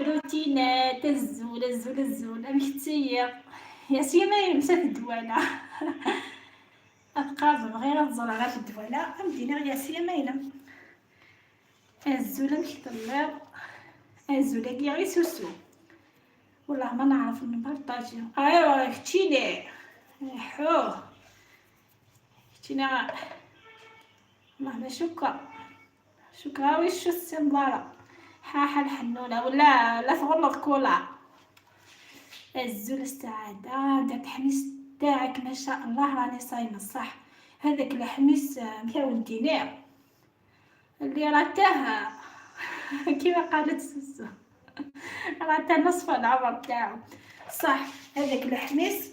روتينات الزول الزول الزول امكتير يا سيما يمسات الدواله. ابقى غير نزور غير في الدواله امدينا يا سيما ينم الزول امكتلر الزول كي غير سوسو. والله ما نعرف نبارطاجي. ايوا كتشيني حو كتشيني والله ما شكا شكرا. ويشو السمبارة حاحة الحنونة ولا لا تغلط كولا. الزول السعادة داك الحميس تاعك ما شاء الله، راني صايمة صح. هذاك الحميس 100 دينار اللي راتاه كيما قالت سوسو، راتاه نصف العمر تاعو صح. هذاك الحميس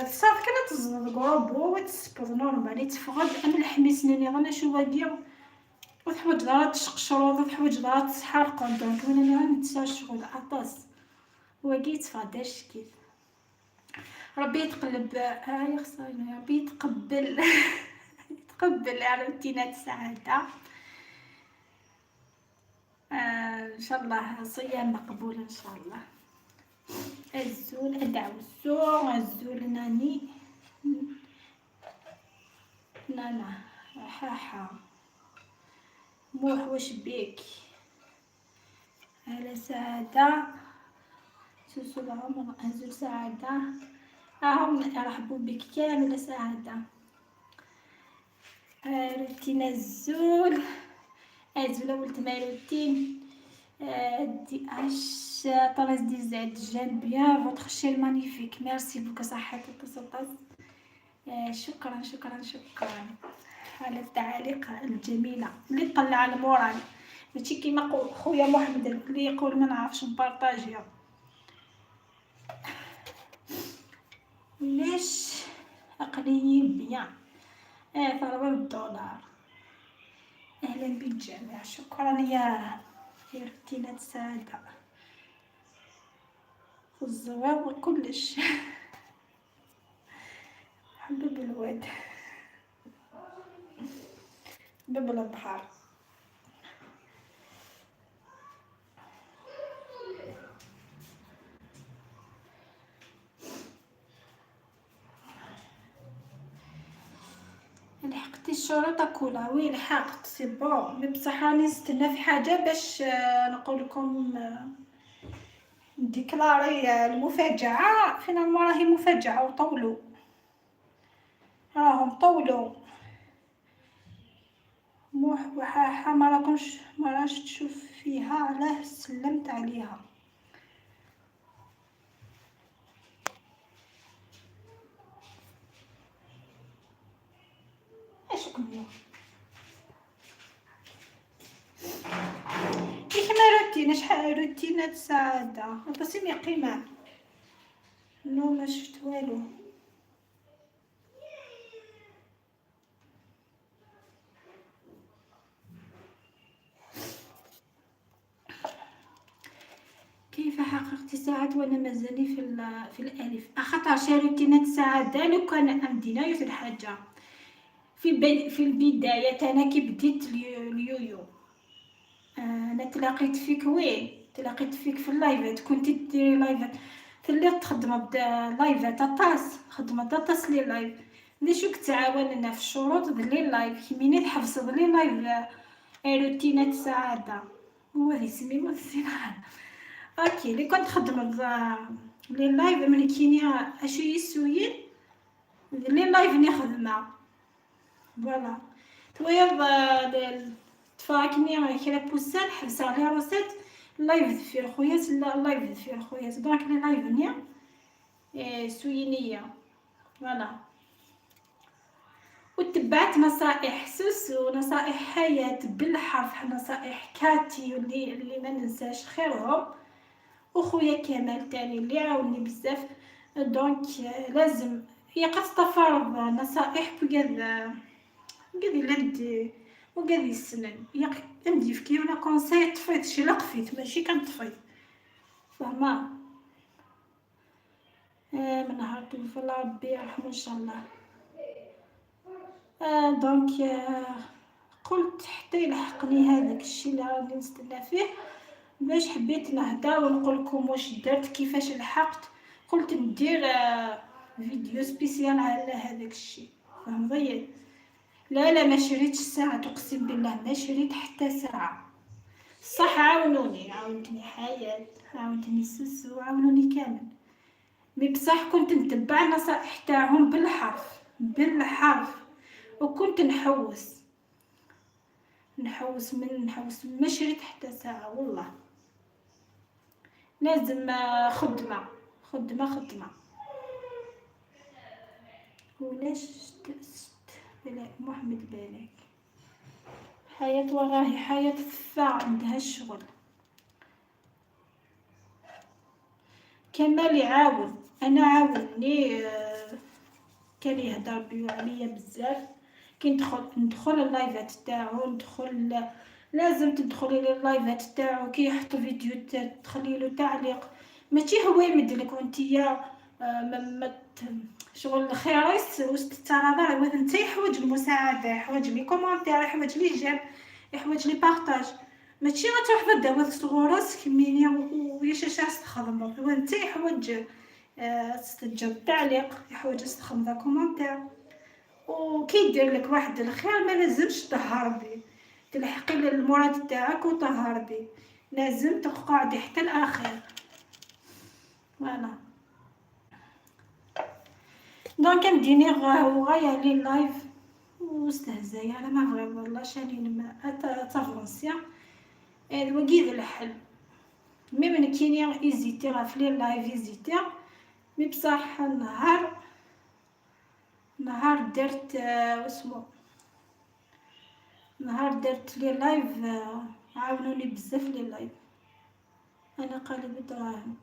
صافي كنا تزنض قروبو وتسبض normal تفغد. اما الحميس ناني غانا شو واقي وتحوج دارا تشقشرو وتحوج دارا تسحرقو، donc وانا غنتسا الشغل عطاس واقي تفاداش كيف. ربي يتقلب هاي خسارة، ربي يتقبل يتقبل على روتينات السعادة. ان شاء الله صيام مقبول ان شاء الله. الزول ادعو السوق الزول ناني نانا حاحة موح واش بيك على سعادة سوسو العمر أنزل سعادة راهم رحبوا بك كامل سعادة. روتين الزول ازول ولد ما روتين دي اش طراز دي زاد. j'aime bien votre chaîne magnifique، merci beaucoup. صحتك تصطاس. شكرا شكرا شكرا على التعاليق الجميلة اللي تطلع ال moral، ماشي كيما خويا محمد اللي يقول ما نعرفش نبارطاجيها. ليش اقليين bien ضربة بالدولار. اهلا بالجميع، شكرا يا روتينات سعادة الزواج وكلش. حبيب الواد باب البحر. لحقتي الشروط كلها؟ oui لحقت، c'est bon، mais بصح راني نستنى في حاجة باش نقول لكم déclarer المفاجعه. finalement راهي مفاجعه وطولوا، راهم طولوا. موح وحاحه ما راكمش ما راش تشوف فيها، علاه سلمت عليها. اش كنا كيما روتين، شحال روتينات سعادة تصيمي قيمة. non ما شفت والو. كيف حققت ساعات وانا مازالني في الالف؟ اخطر شي روتينات سعادة لو كان عندنا يوسف الحاجة في البداية. انا كي بديت اليويو انا تلاقيت فيك وين؟ تلاقيت فيك في اللايفات، كنتي ديري لايفات اللي تخدم بدا لايفات طاس، خدمة طاس les lives. ليش كتعاوننا في الشروط les lives كيميني تحفظ les lives روتينات سعادة هو ذي سمي ما OK اللي كنت خدم les lives من كينيا اشو يسوين les lives ني خدمة voilà تويض تفاكني كلا بوسان حبس على روسات live ذفير خويا live ذفير خويا donc les lives ني سوينيه voilà. وتبعت نصائح سوسو، نصائح حياة بالحرف، نصائح كاتي اللي ما ننساش خيرهم، وخويا كمال تاني اللي عاوني بزاف. donc لازم هي قد تفرض نصائح بقد قد لندي وقد السنن ياك عندي في كيونا conseil طفيت شي لقفيت ماشي كنطفيت فهما. من نهار توفى الله ربي يرحمه ان شاء الله. donc قلت حتى يلحقني هذاك الشيء اللي راني نستنى فيه باش حبيت نهضر ونقول لكم واش درت كيفاش لحقت. قلت ندير vidéo spéciale على هذاك الشيء فهمتي. لا لا ما شريتش ساعة، تقسم بالله ما شريت حتى ساعة. صح عاونوني، عاونتني حياة، عاونتني سوسو، عاونوني كامل، mais بصح كنت نتبع نصائح تاعهم بالحرف بالحرف، وكنت نحوس نحوس من نحوس ما شريت حتى ساعة والله. لازم خدمة خدمة خدمة. ولاش بلاك محمد بالك حياة وراهي حياة ثفا عندها الشغل. كمال يعاون، انا عاوني كان يهضر بيو عليا بزاف. كي ندخل اللايفات تاعو، ندخل لازم تدخلي لللايفات تاعو كي يحط فيديو تخلي له تعليق، ماشي هو يمدلك وانتيا ما شغل الخيريس وسط التراضع. هو انت يحوج المساعدة، يحوج les commentaires، يحوج les j'aime، يحوج les partages. ماشي غتروح تداوي صغوراسك ميني ويا شاشة تخدم. هو انت يحوج تستجب التعليق، يحوج تخدم commentaire. وكي يدير لك واحد الخير ما لازمش تهربي، تلحقي للمراد تاعك وتهربي، لازم تقعدي حتى الاخير voilà. donc نديني غايا les lives. واستهزاي على ما فغي والله شاني تافونسيا وكيد الحل même كيني hésité غاف les lives hésité mais بصح نهار درت واسمو نهار درت les lives عاونوني بزاف les lives. انا قالب الدراهم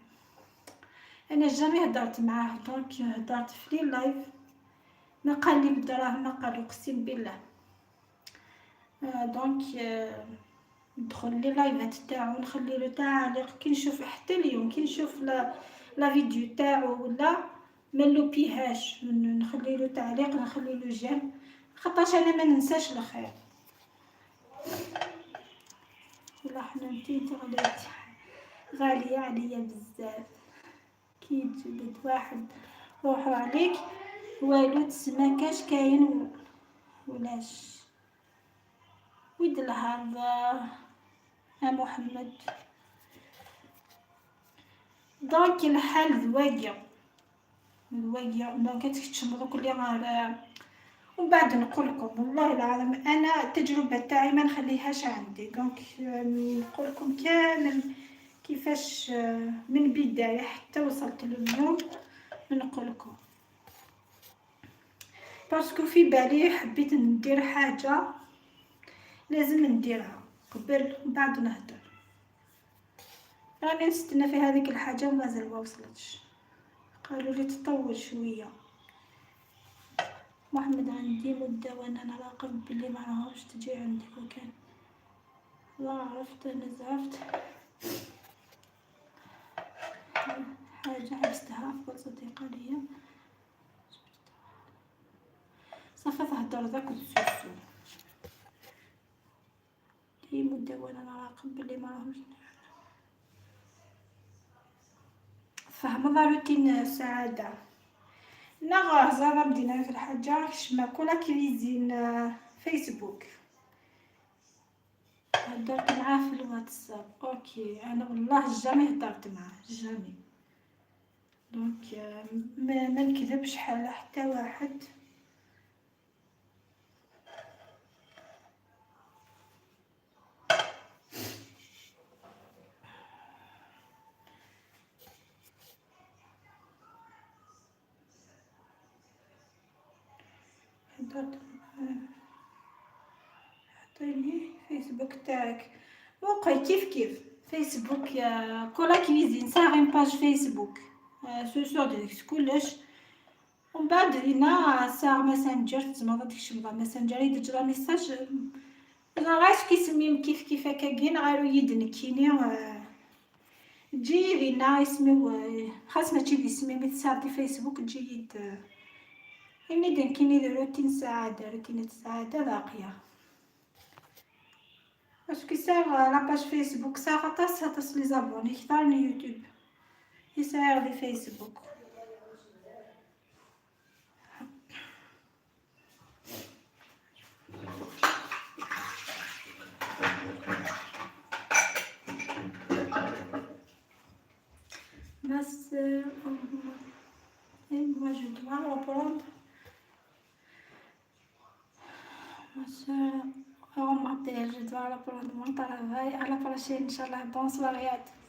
انا jamais هدرت معاه donc هدرت في les lives ما قال لي بالدراهم ما قال اقسم بالله. donc ندخل les lives تاعو نخلي له تعليق كي نشوف حتى اليوم كي نشوف la vidéo تاعو ولا ما لوبيهاش نخلي له تعليق نخلي له j'aime خاطرش انا ما ننساش الخير. والله حنا انتي غاليتي غالية عليا بزاف كي تجبد واحد روحو عليك والو تسمى كاش كاين ولاش ويد الهرب ها محمد. donc الحال ذواقيا ذواقيا donc تكتشمرو كل غير ومن بعد نقول لكم والله العظيم انا التجربة تاعي ما نخليهاش عندي. donc نقول لكم كامل كيفاش من بداية حتى وصلت لليوم نقول لكم parce que في بالي حبيت ندير حاجة لازم نديرها قبل من بعد نهدر. راني نستنى في هذيك الحاجة ومازال ما وصلتش قالوا لي تطول شوية. محمد عندي مده وانا نراقب بلي ما راهوش تجي عندك وكان لا عرفت انا زعفت حاجة حبستها افضل صديقه ليا صافي تهدر ذاك وتسوسو لي مده وانا نراقب بلي ما راهوش فهم روتين السعادة. نغ زعما بدينا في الحاجة كشما كولا cuisine فيسبوك هدرت معاه في الواتساب. OK انا والله jamais هدرت معاه jamais donc ما نكذبش على حتى واحد. عطيني فيسبوك تاعك موقع كيف كيف فيسبوك كولا cuisine صاغ page فيسبوك سو ديكس كلش ومن بعد لينا ساعة ماسنجر تما تكشم ماسنجر يدجرا message غاش كيسميم كيف كيف هكا غير يدنكيني تجي لينا اسمي خاص ما تجي اسمي مي فيسبوك تجي إني دنكيني روتين سعادة روتين السعادة باقية parce que ساغ la page فيسبوك ساغ عطاس les abonnés كثر من يوتيوب يساغ دي فيسبوك. بس moi je dois reprendre ma soeur on m'appelle, je dois reprendre mon travail. À la prochaine, Inch'Allah. Bonne soirée à tous.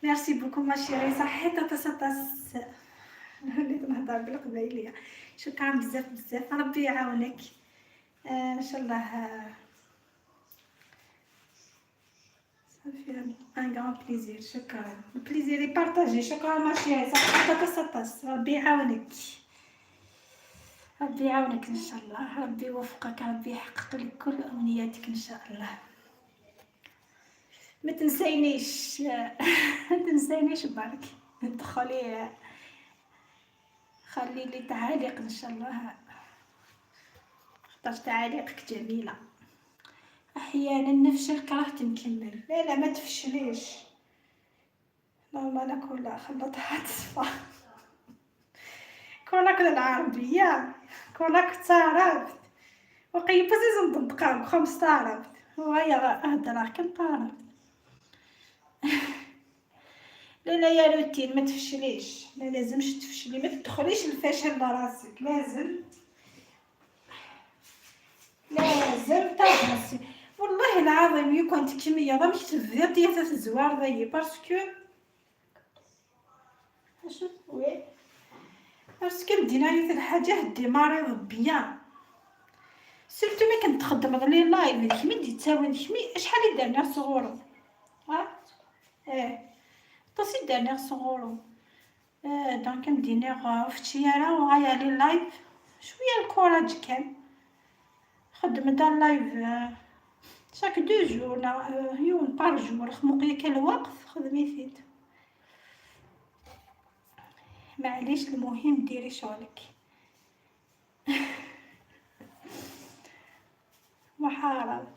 Merci beaucoup ma chérie. صحيت تس وليت نهضر بالقبايلية. شكرا بزاف بزاف ربي يعاونك ان شاء الله. صافي un grand plaisir. شكرا plaisir partagé. شكرا ma chérie. صحيت تس ربي يعاونك ربي يعاونك ان شاء الله ربي يوفقك ربي يحقق لك كل امنياتك ان شاء الله. ما تنسينيش ما تنسينيش برك ادخلي خلي لي تعاليق ان شاء الله خاطر تعاليقك جميلة. احيانا نفشل كرهت نكمل. لا لا ما تفشليش normal كلها خلطها تصفى كولا كل العربية كولا كنت وقيبوز نطبقها خمس تعرفت وهي هضره كنت عرفت. لا لا يا روتين ما تفشليش لا لازمش تفشلي ما تدخليش الفشل لراسك لازم تافونسي والله العظيم يكون تكمية ضمك تفيض يا تزوار ذي parce que oui parce que مدينا يوث الحاجة démarrer bien surtout ملي كنت تخدم les lives كمي دي تساوي كمي شحال درنا صغورو ها ايه طاسي درنا صغورو donc مدينا فتشيارا وغايا les lives شوية ال courage كان خدم دا live chaque 2 jours يوم par jour خموقيا كان الوقت خدمي فيت معليش المهم ديري شغلك. محارب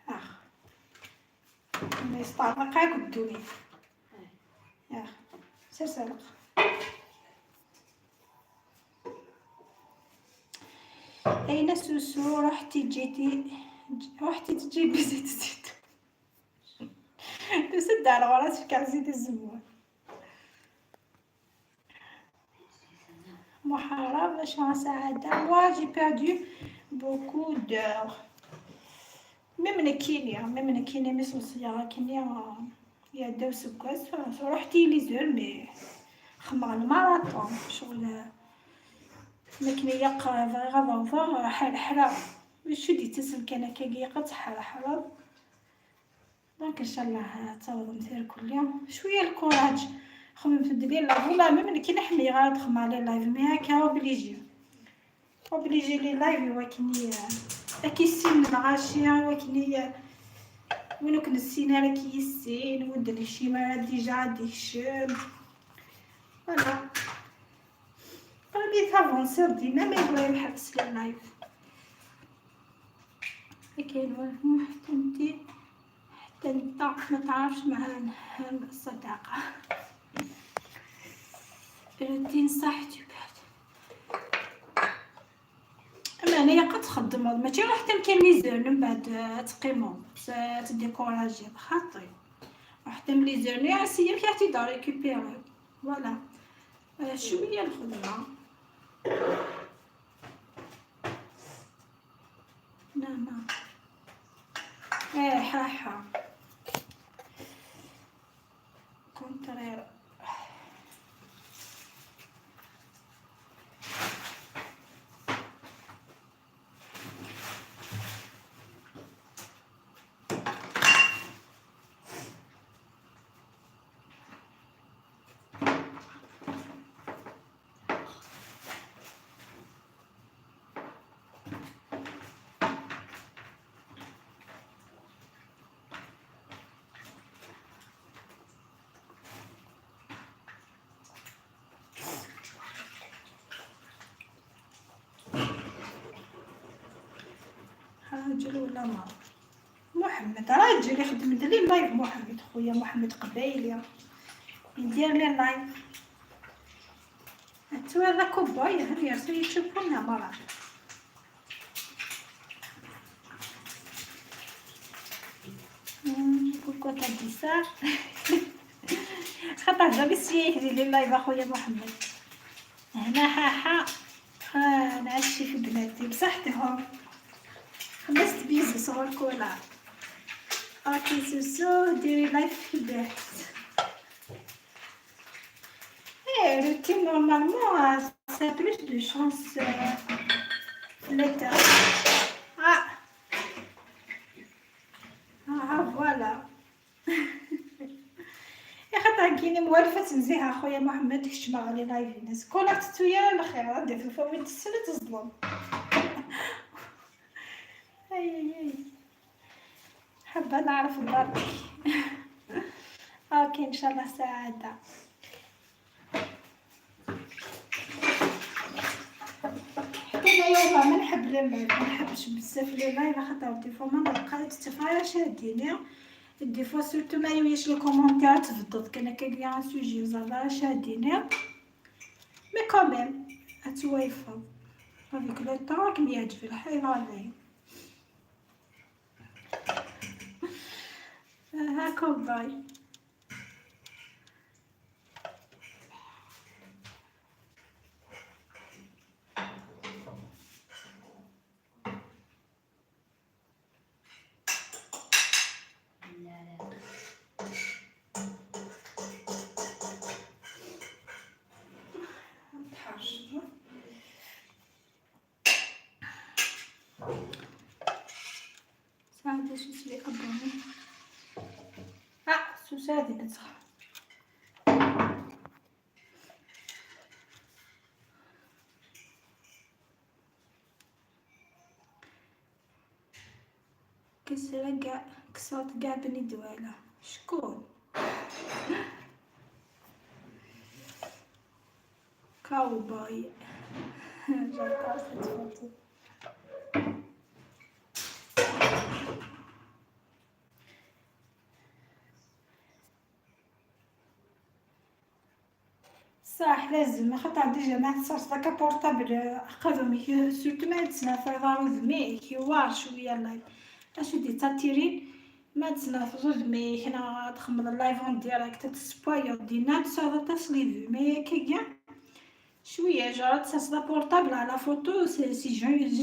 اخ ما يستعرقاك الدنيا اخ سير سرق. اين سوسو رحتي جيتي رحتي تجيبي زيت الزيتون تسد على راسك على زيت الزيتون. محارب سعادة. Moi j'ai perdu beaucoup d'heures. Même الكينيا même الكينيا مي سوسيا كينيا يا داو سكاس رحتي les heures mais خمر الماراطون شغل لكن يقرا غا حال حرا شو دي تسم كان كي قد حال حرا. donc ان شاء الله تعوض مثير كل يوم شوية ال courage خمم في الدنيا لا والله même كي نحمي غير تخمم على live mais هكا obligé obligé les lives وكني اكي السن الغاشية وكني وينو كنسينا راه كيسين ودري شي مرة déjà عندي الشم voilà راني تافونسي ديما ما يبغي يحبس les lives. كاين والو حتى انتي حتى انت ما تعرفش مع الصداقة روتين صح تبعد. اما انايا قد تخدم ماشي راح تمكن les heures من بعد تقيمو تديكوراجي بخاطري راح تم les heures يا سير كي دا récupérer voilà شوية الخدمة. نعم ايه حاحه contraire راجل ولا ما محمد راجل يخدم les lives محمد خويا محمد قبايلي يدير les lives انتو هذا كوباي هل يرسل يشوفونا مرة pourquoi t'as dit ça خاطر jamais سييه les lives اخويا محمد هنا حاحه نعشي في بناتي بصحتهم خلصت bisous صغر كولا. OK سوسو ديري live في البيت. ايه routine normalement ça plus de chances في l'état. اه اه voilà يا خاطر كاينه موالفه تنزيها اخويا محمد كشما على live الناس كولا تتويا الخير عندي في فوت السنة تظلم. اي اي حابة نعرف دارك. OK ان شاء الله سعادة. حتى انا والله ما نحب les lives ما نحبش بزاف les lives خاطر des fois ما نلقى تفاعل شاديني des fois surtout ما يويش les commentaires تفضل كان كاين un sujet زعما شاديني mais quand même اتويفض avec le temps كم يعجب الحال غالي. هاكم باي. abonné. سوسة هذه نتسخ. كسرة قاع كسرت قاع بني دوالة شكون؟ كاوباي. J'adore cette photo. صح لازم خاطر déjà ما تصارش داك portable اقدم surtout ما تسنا ذمي كيوار شويه ال live اش دي تاتيري ما تسنا ذمي كنا تخمض ال live en direct تسبايو دينا تصاد تصلي mais كي شويه جرات سا portable على photo c'est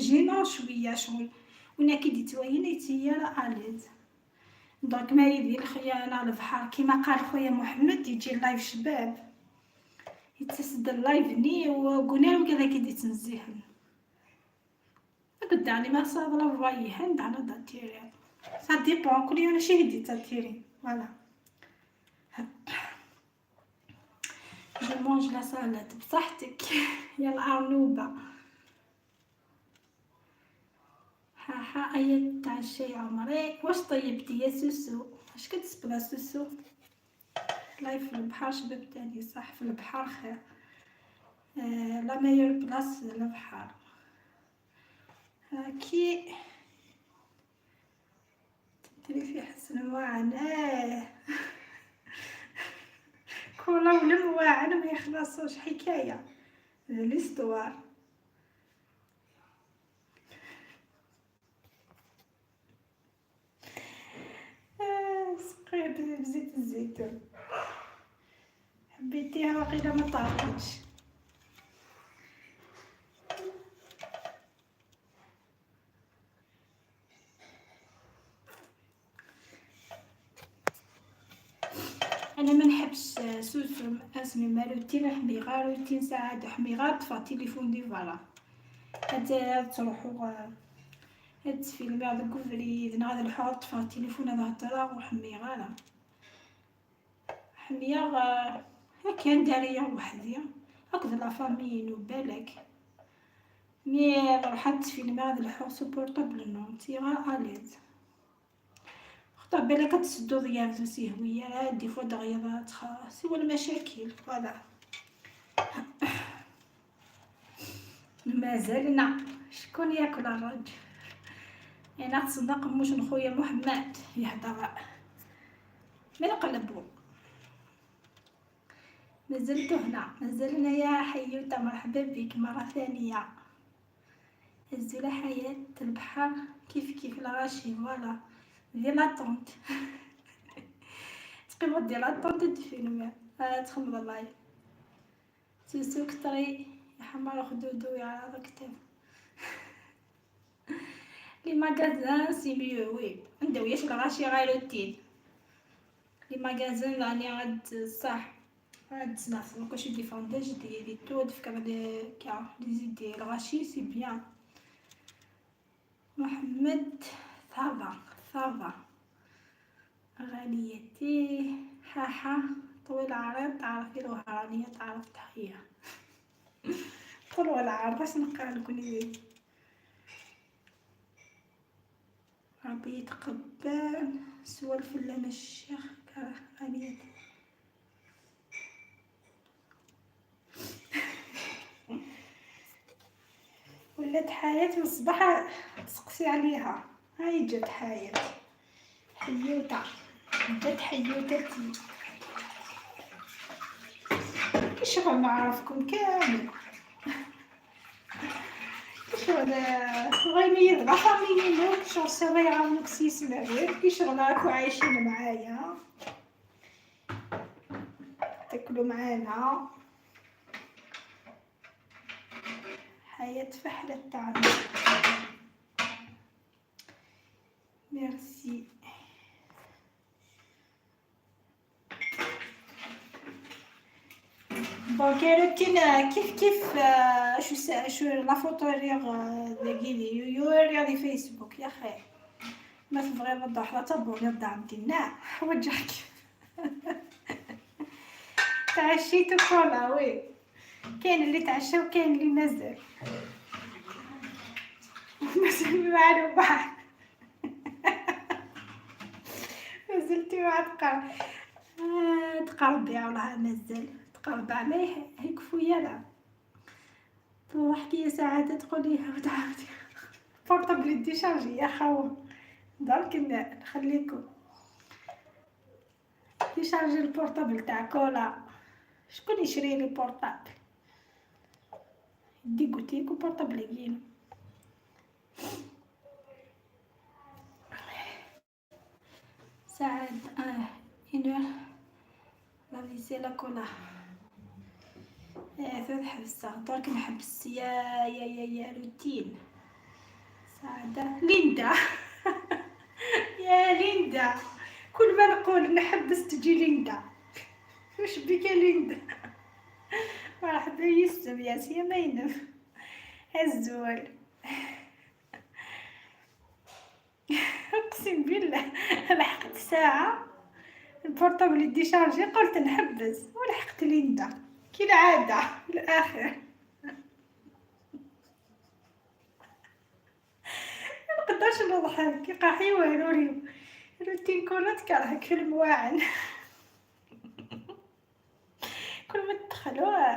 gênant شويه شغل ونا كي دي تواين يتيا à l'aise. Donc ما يدير الخيانه على البحر كيما قال خويا محمد يجي ال live شباب يتسد ال live ني وقلنا له كذا كي تنزيهن قلت يعني ما صاد لا فواي هند على داتيري ça dépend كل يوم شي هدي تاتيري voilà. Je mange la salade بصحتك يا الارنوبه. ها ها ايا تعشي يا عمري. واش طيبتي يا سوسو؟ اش كتسبلا سوسو؟ live في البحر شباب تاني صح في البحر خير. La meilleure place البحر. كي تدري في حسن واعن كولا ولا مواعن ما يخلصوش حكايه l'histoire. سقي بزيت الزيتون حبيتيها وقيله ما طاقتش. انا ما نحبش سوسو اسمي ما روتين حمي غير روتين سعاده حمي غير طفى تليفون دي voilà هاد تروحو هاد تفيلمي هذا كوفري غادي نروحو طفى التليفون هذا هضره وحمي غير حمية هكا نداريا وحدي هكذا la famille نو بالك mais نروح تفيلمي غادي نلحو ce portable non تي غير à l'aise خطا بالك تسدو ضياف سي هوية des fois دغيا سوا المشاكل voilà. مازالنا شكون ياكل الرجل؟ انا تصدق موش خويا محمد يهضر من قلبو. مازلت هنا مازلنا يا حيوتة مرحبا بك مرة ثانية. الزولة حياة البحر كيف كيف الغاشي voilà ديال l'attente تقيمو ديال l'attente تفيلم تخمض ال live سوسو كتري يحمر خدودو يعرض كتاب. Les magasins c'est mieux oui ندويش الغاشي غير routine les magasins راني غاد صح غاد تنافس كلشي دي فونداج ديالي تو تفكر لي كا les idées الغاشي c'est bien. محمد ça va ça va غاليتي حاحة طويل عريض تعرفي الوهرانية تعرف تحية طول العرض باش نقرا لكم. ربي يتقبل سوى الفلان الشيخ غاليتي. ولات حياة من الصباح تسقسي عليها. هاي جات حياة حيوتة جات حيوتتي كي شغل نعرفكم كامل كي شغل غيميز la famille كي شغل سوا يعاونوك سيسمعوك كي شغل راكو عايشين معايا تاكلوا معانا. حياة فحلة تاعنا merci. Bon كاين كيف كيف شو شو la photo ريغ ذاكي يو ريغ دي فيسبوك يا خي ما تبغي نوضح لا تبغي الدعم ديالنا وجهك. تعشيتو كولا؟ oui، كاين اللي تعشى وكاين اللي مازال مازال معلومة، مازلتي مع تقربي والله مازال تقرب عليه هيك فويا. لا تضحكي يا سعادة تقوليها وتعاودي. portable déchargé يا خو، درك نخليكم déchargé ال portable تاع كولا. شكون يشري لي portable؟ dégoûté كو portable يجينا. سعد une la vaisselle كولا. حبسة درك نحبس يا يا يا يا روتين. سعادة ليندا. يا ليندا، كل ما نقول نحبس تجي ليندا. واش بك يا ليندا؟ مرحبا يسلم يا سي مينف الزول. اقسم بالله لحقت ساعة ال portable déchargé قلت نحبس ولحقت ليندا كالعادة الآخر. ما نقدرش نضحك يقع والو. اليوم روتين كولا تكرهك في المواعن. كل ما تدخلوا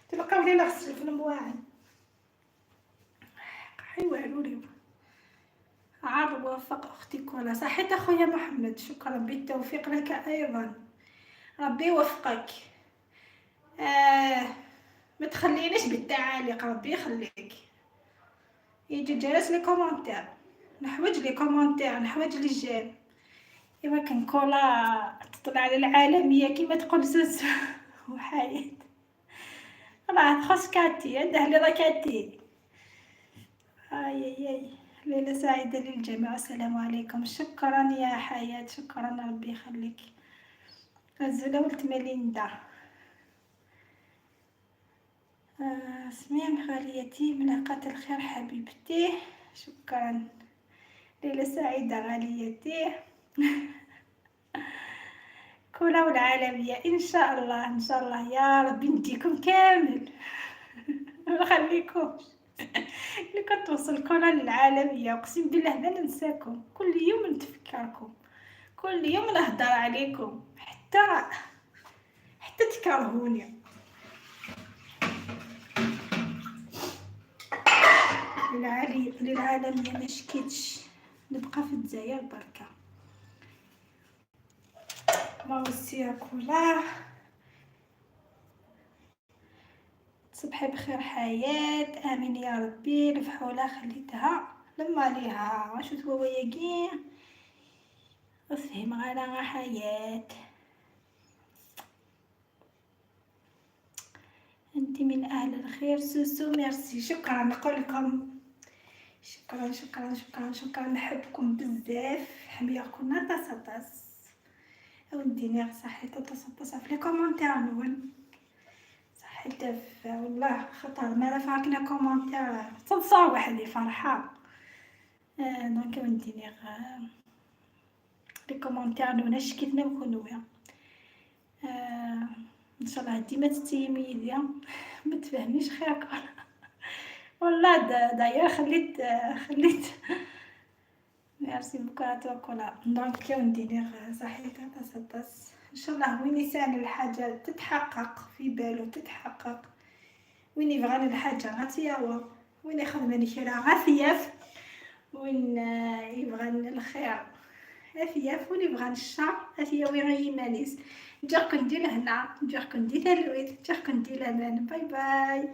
تلقاو لي نغسل في المواعن. والو اليوم. عرض وفق اختي كولا. صحيت اخويا محمد، شكرا، بالتوفيق لك ايضا، ربي يوفقك. ما تخلينيش بالتعاليق، ربي يخليك. يجي جالس les commentaires، نحوج les commentaires، نحوج les j'aime. ايوا كان كولا تطلع على العالميه كيما تقول سوسو وحياة. راه خاص كاتي عنده لي كاتي. اي اي اي. ليلة سعيدة للجميع، السلام عليكم. شكرا يا حياة، شكرا، ربي يخليك. الزولة ولد ميليندا. سميم غاليتي، ملاقات الخير حبيبتي، شكرا. ليلة سعيدة غاليتي. كولا والعالمية إن شاء الله، إن شاء الله يا ربي نديكم كامل. ما نخليكمش. اللي كتوصل كولا للعالمية أقسم بالله ما ننساكم، كل يوم نتفكركم، كل يوم نهضر عليكم حتى تكرهوني. للعالمية ما شكيتش، نبقى في الجزائر بركة. ما وسيا كولا. تصبحي بخير حياة، امين يا ربي. الفحولة خليتها لما عليها واش هو ياكي افهم غالا حياة. انت من اهل الخير سوسو، ميرسي، شكرا. نقول لكم شكرا شكرا شكرا شكرا، نحبكم بزاف. حمية كنا طاس او نديني صحيت طاس طاس في les commentaires نون صحيت والله خطر ما رفعتنا commentaire تنصور واحد اللي فرحه. donc نديني les commentaires نون شكيتنا وكونويا. ان شاء الله ديما تتيمي ليا ما تفهميش خيرك والله. داير خليت merci beaucoup à toi كولا. donc ندير صحيت طاس. ان شاء الله وين يسال الحاجه تتحقق في بالو تتحقق، وين يبغى الحاجه غاتياوا، وين يخدم الشرا غاثياف، وين يبغى الخير اثياف، وين يبغى الشر اثيا وين غيمانيس. نجيكم دي لهنا، نجيكم دي ثلويت، نجيكم دي لامان. باي باي.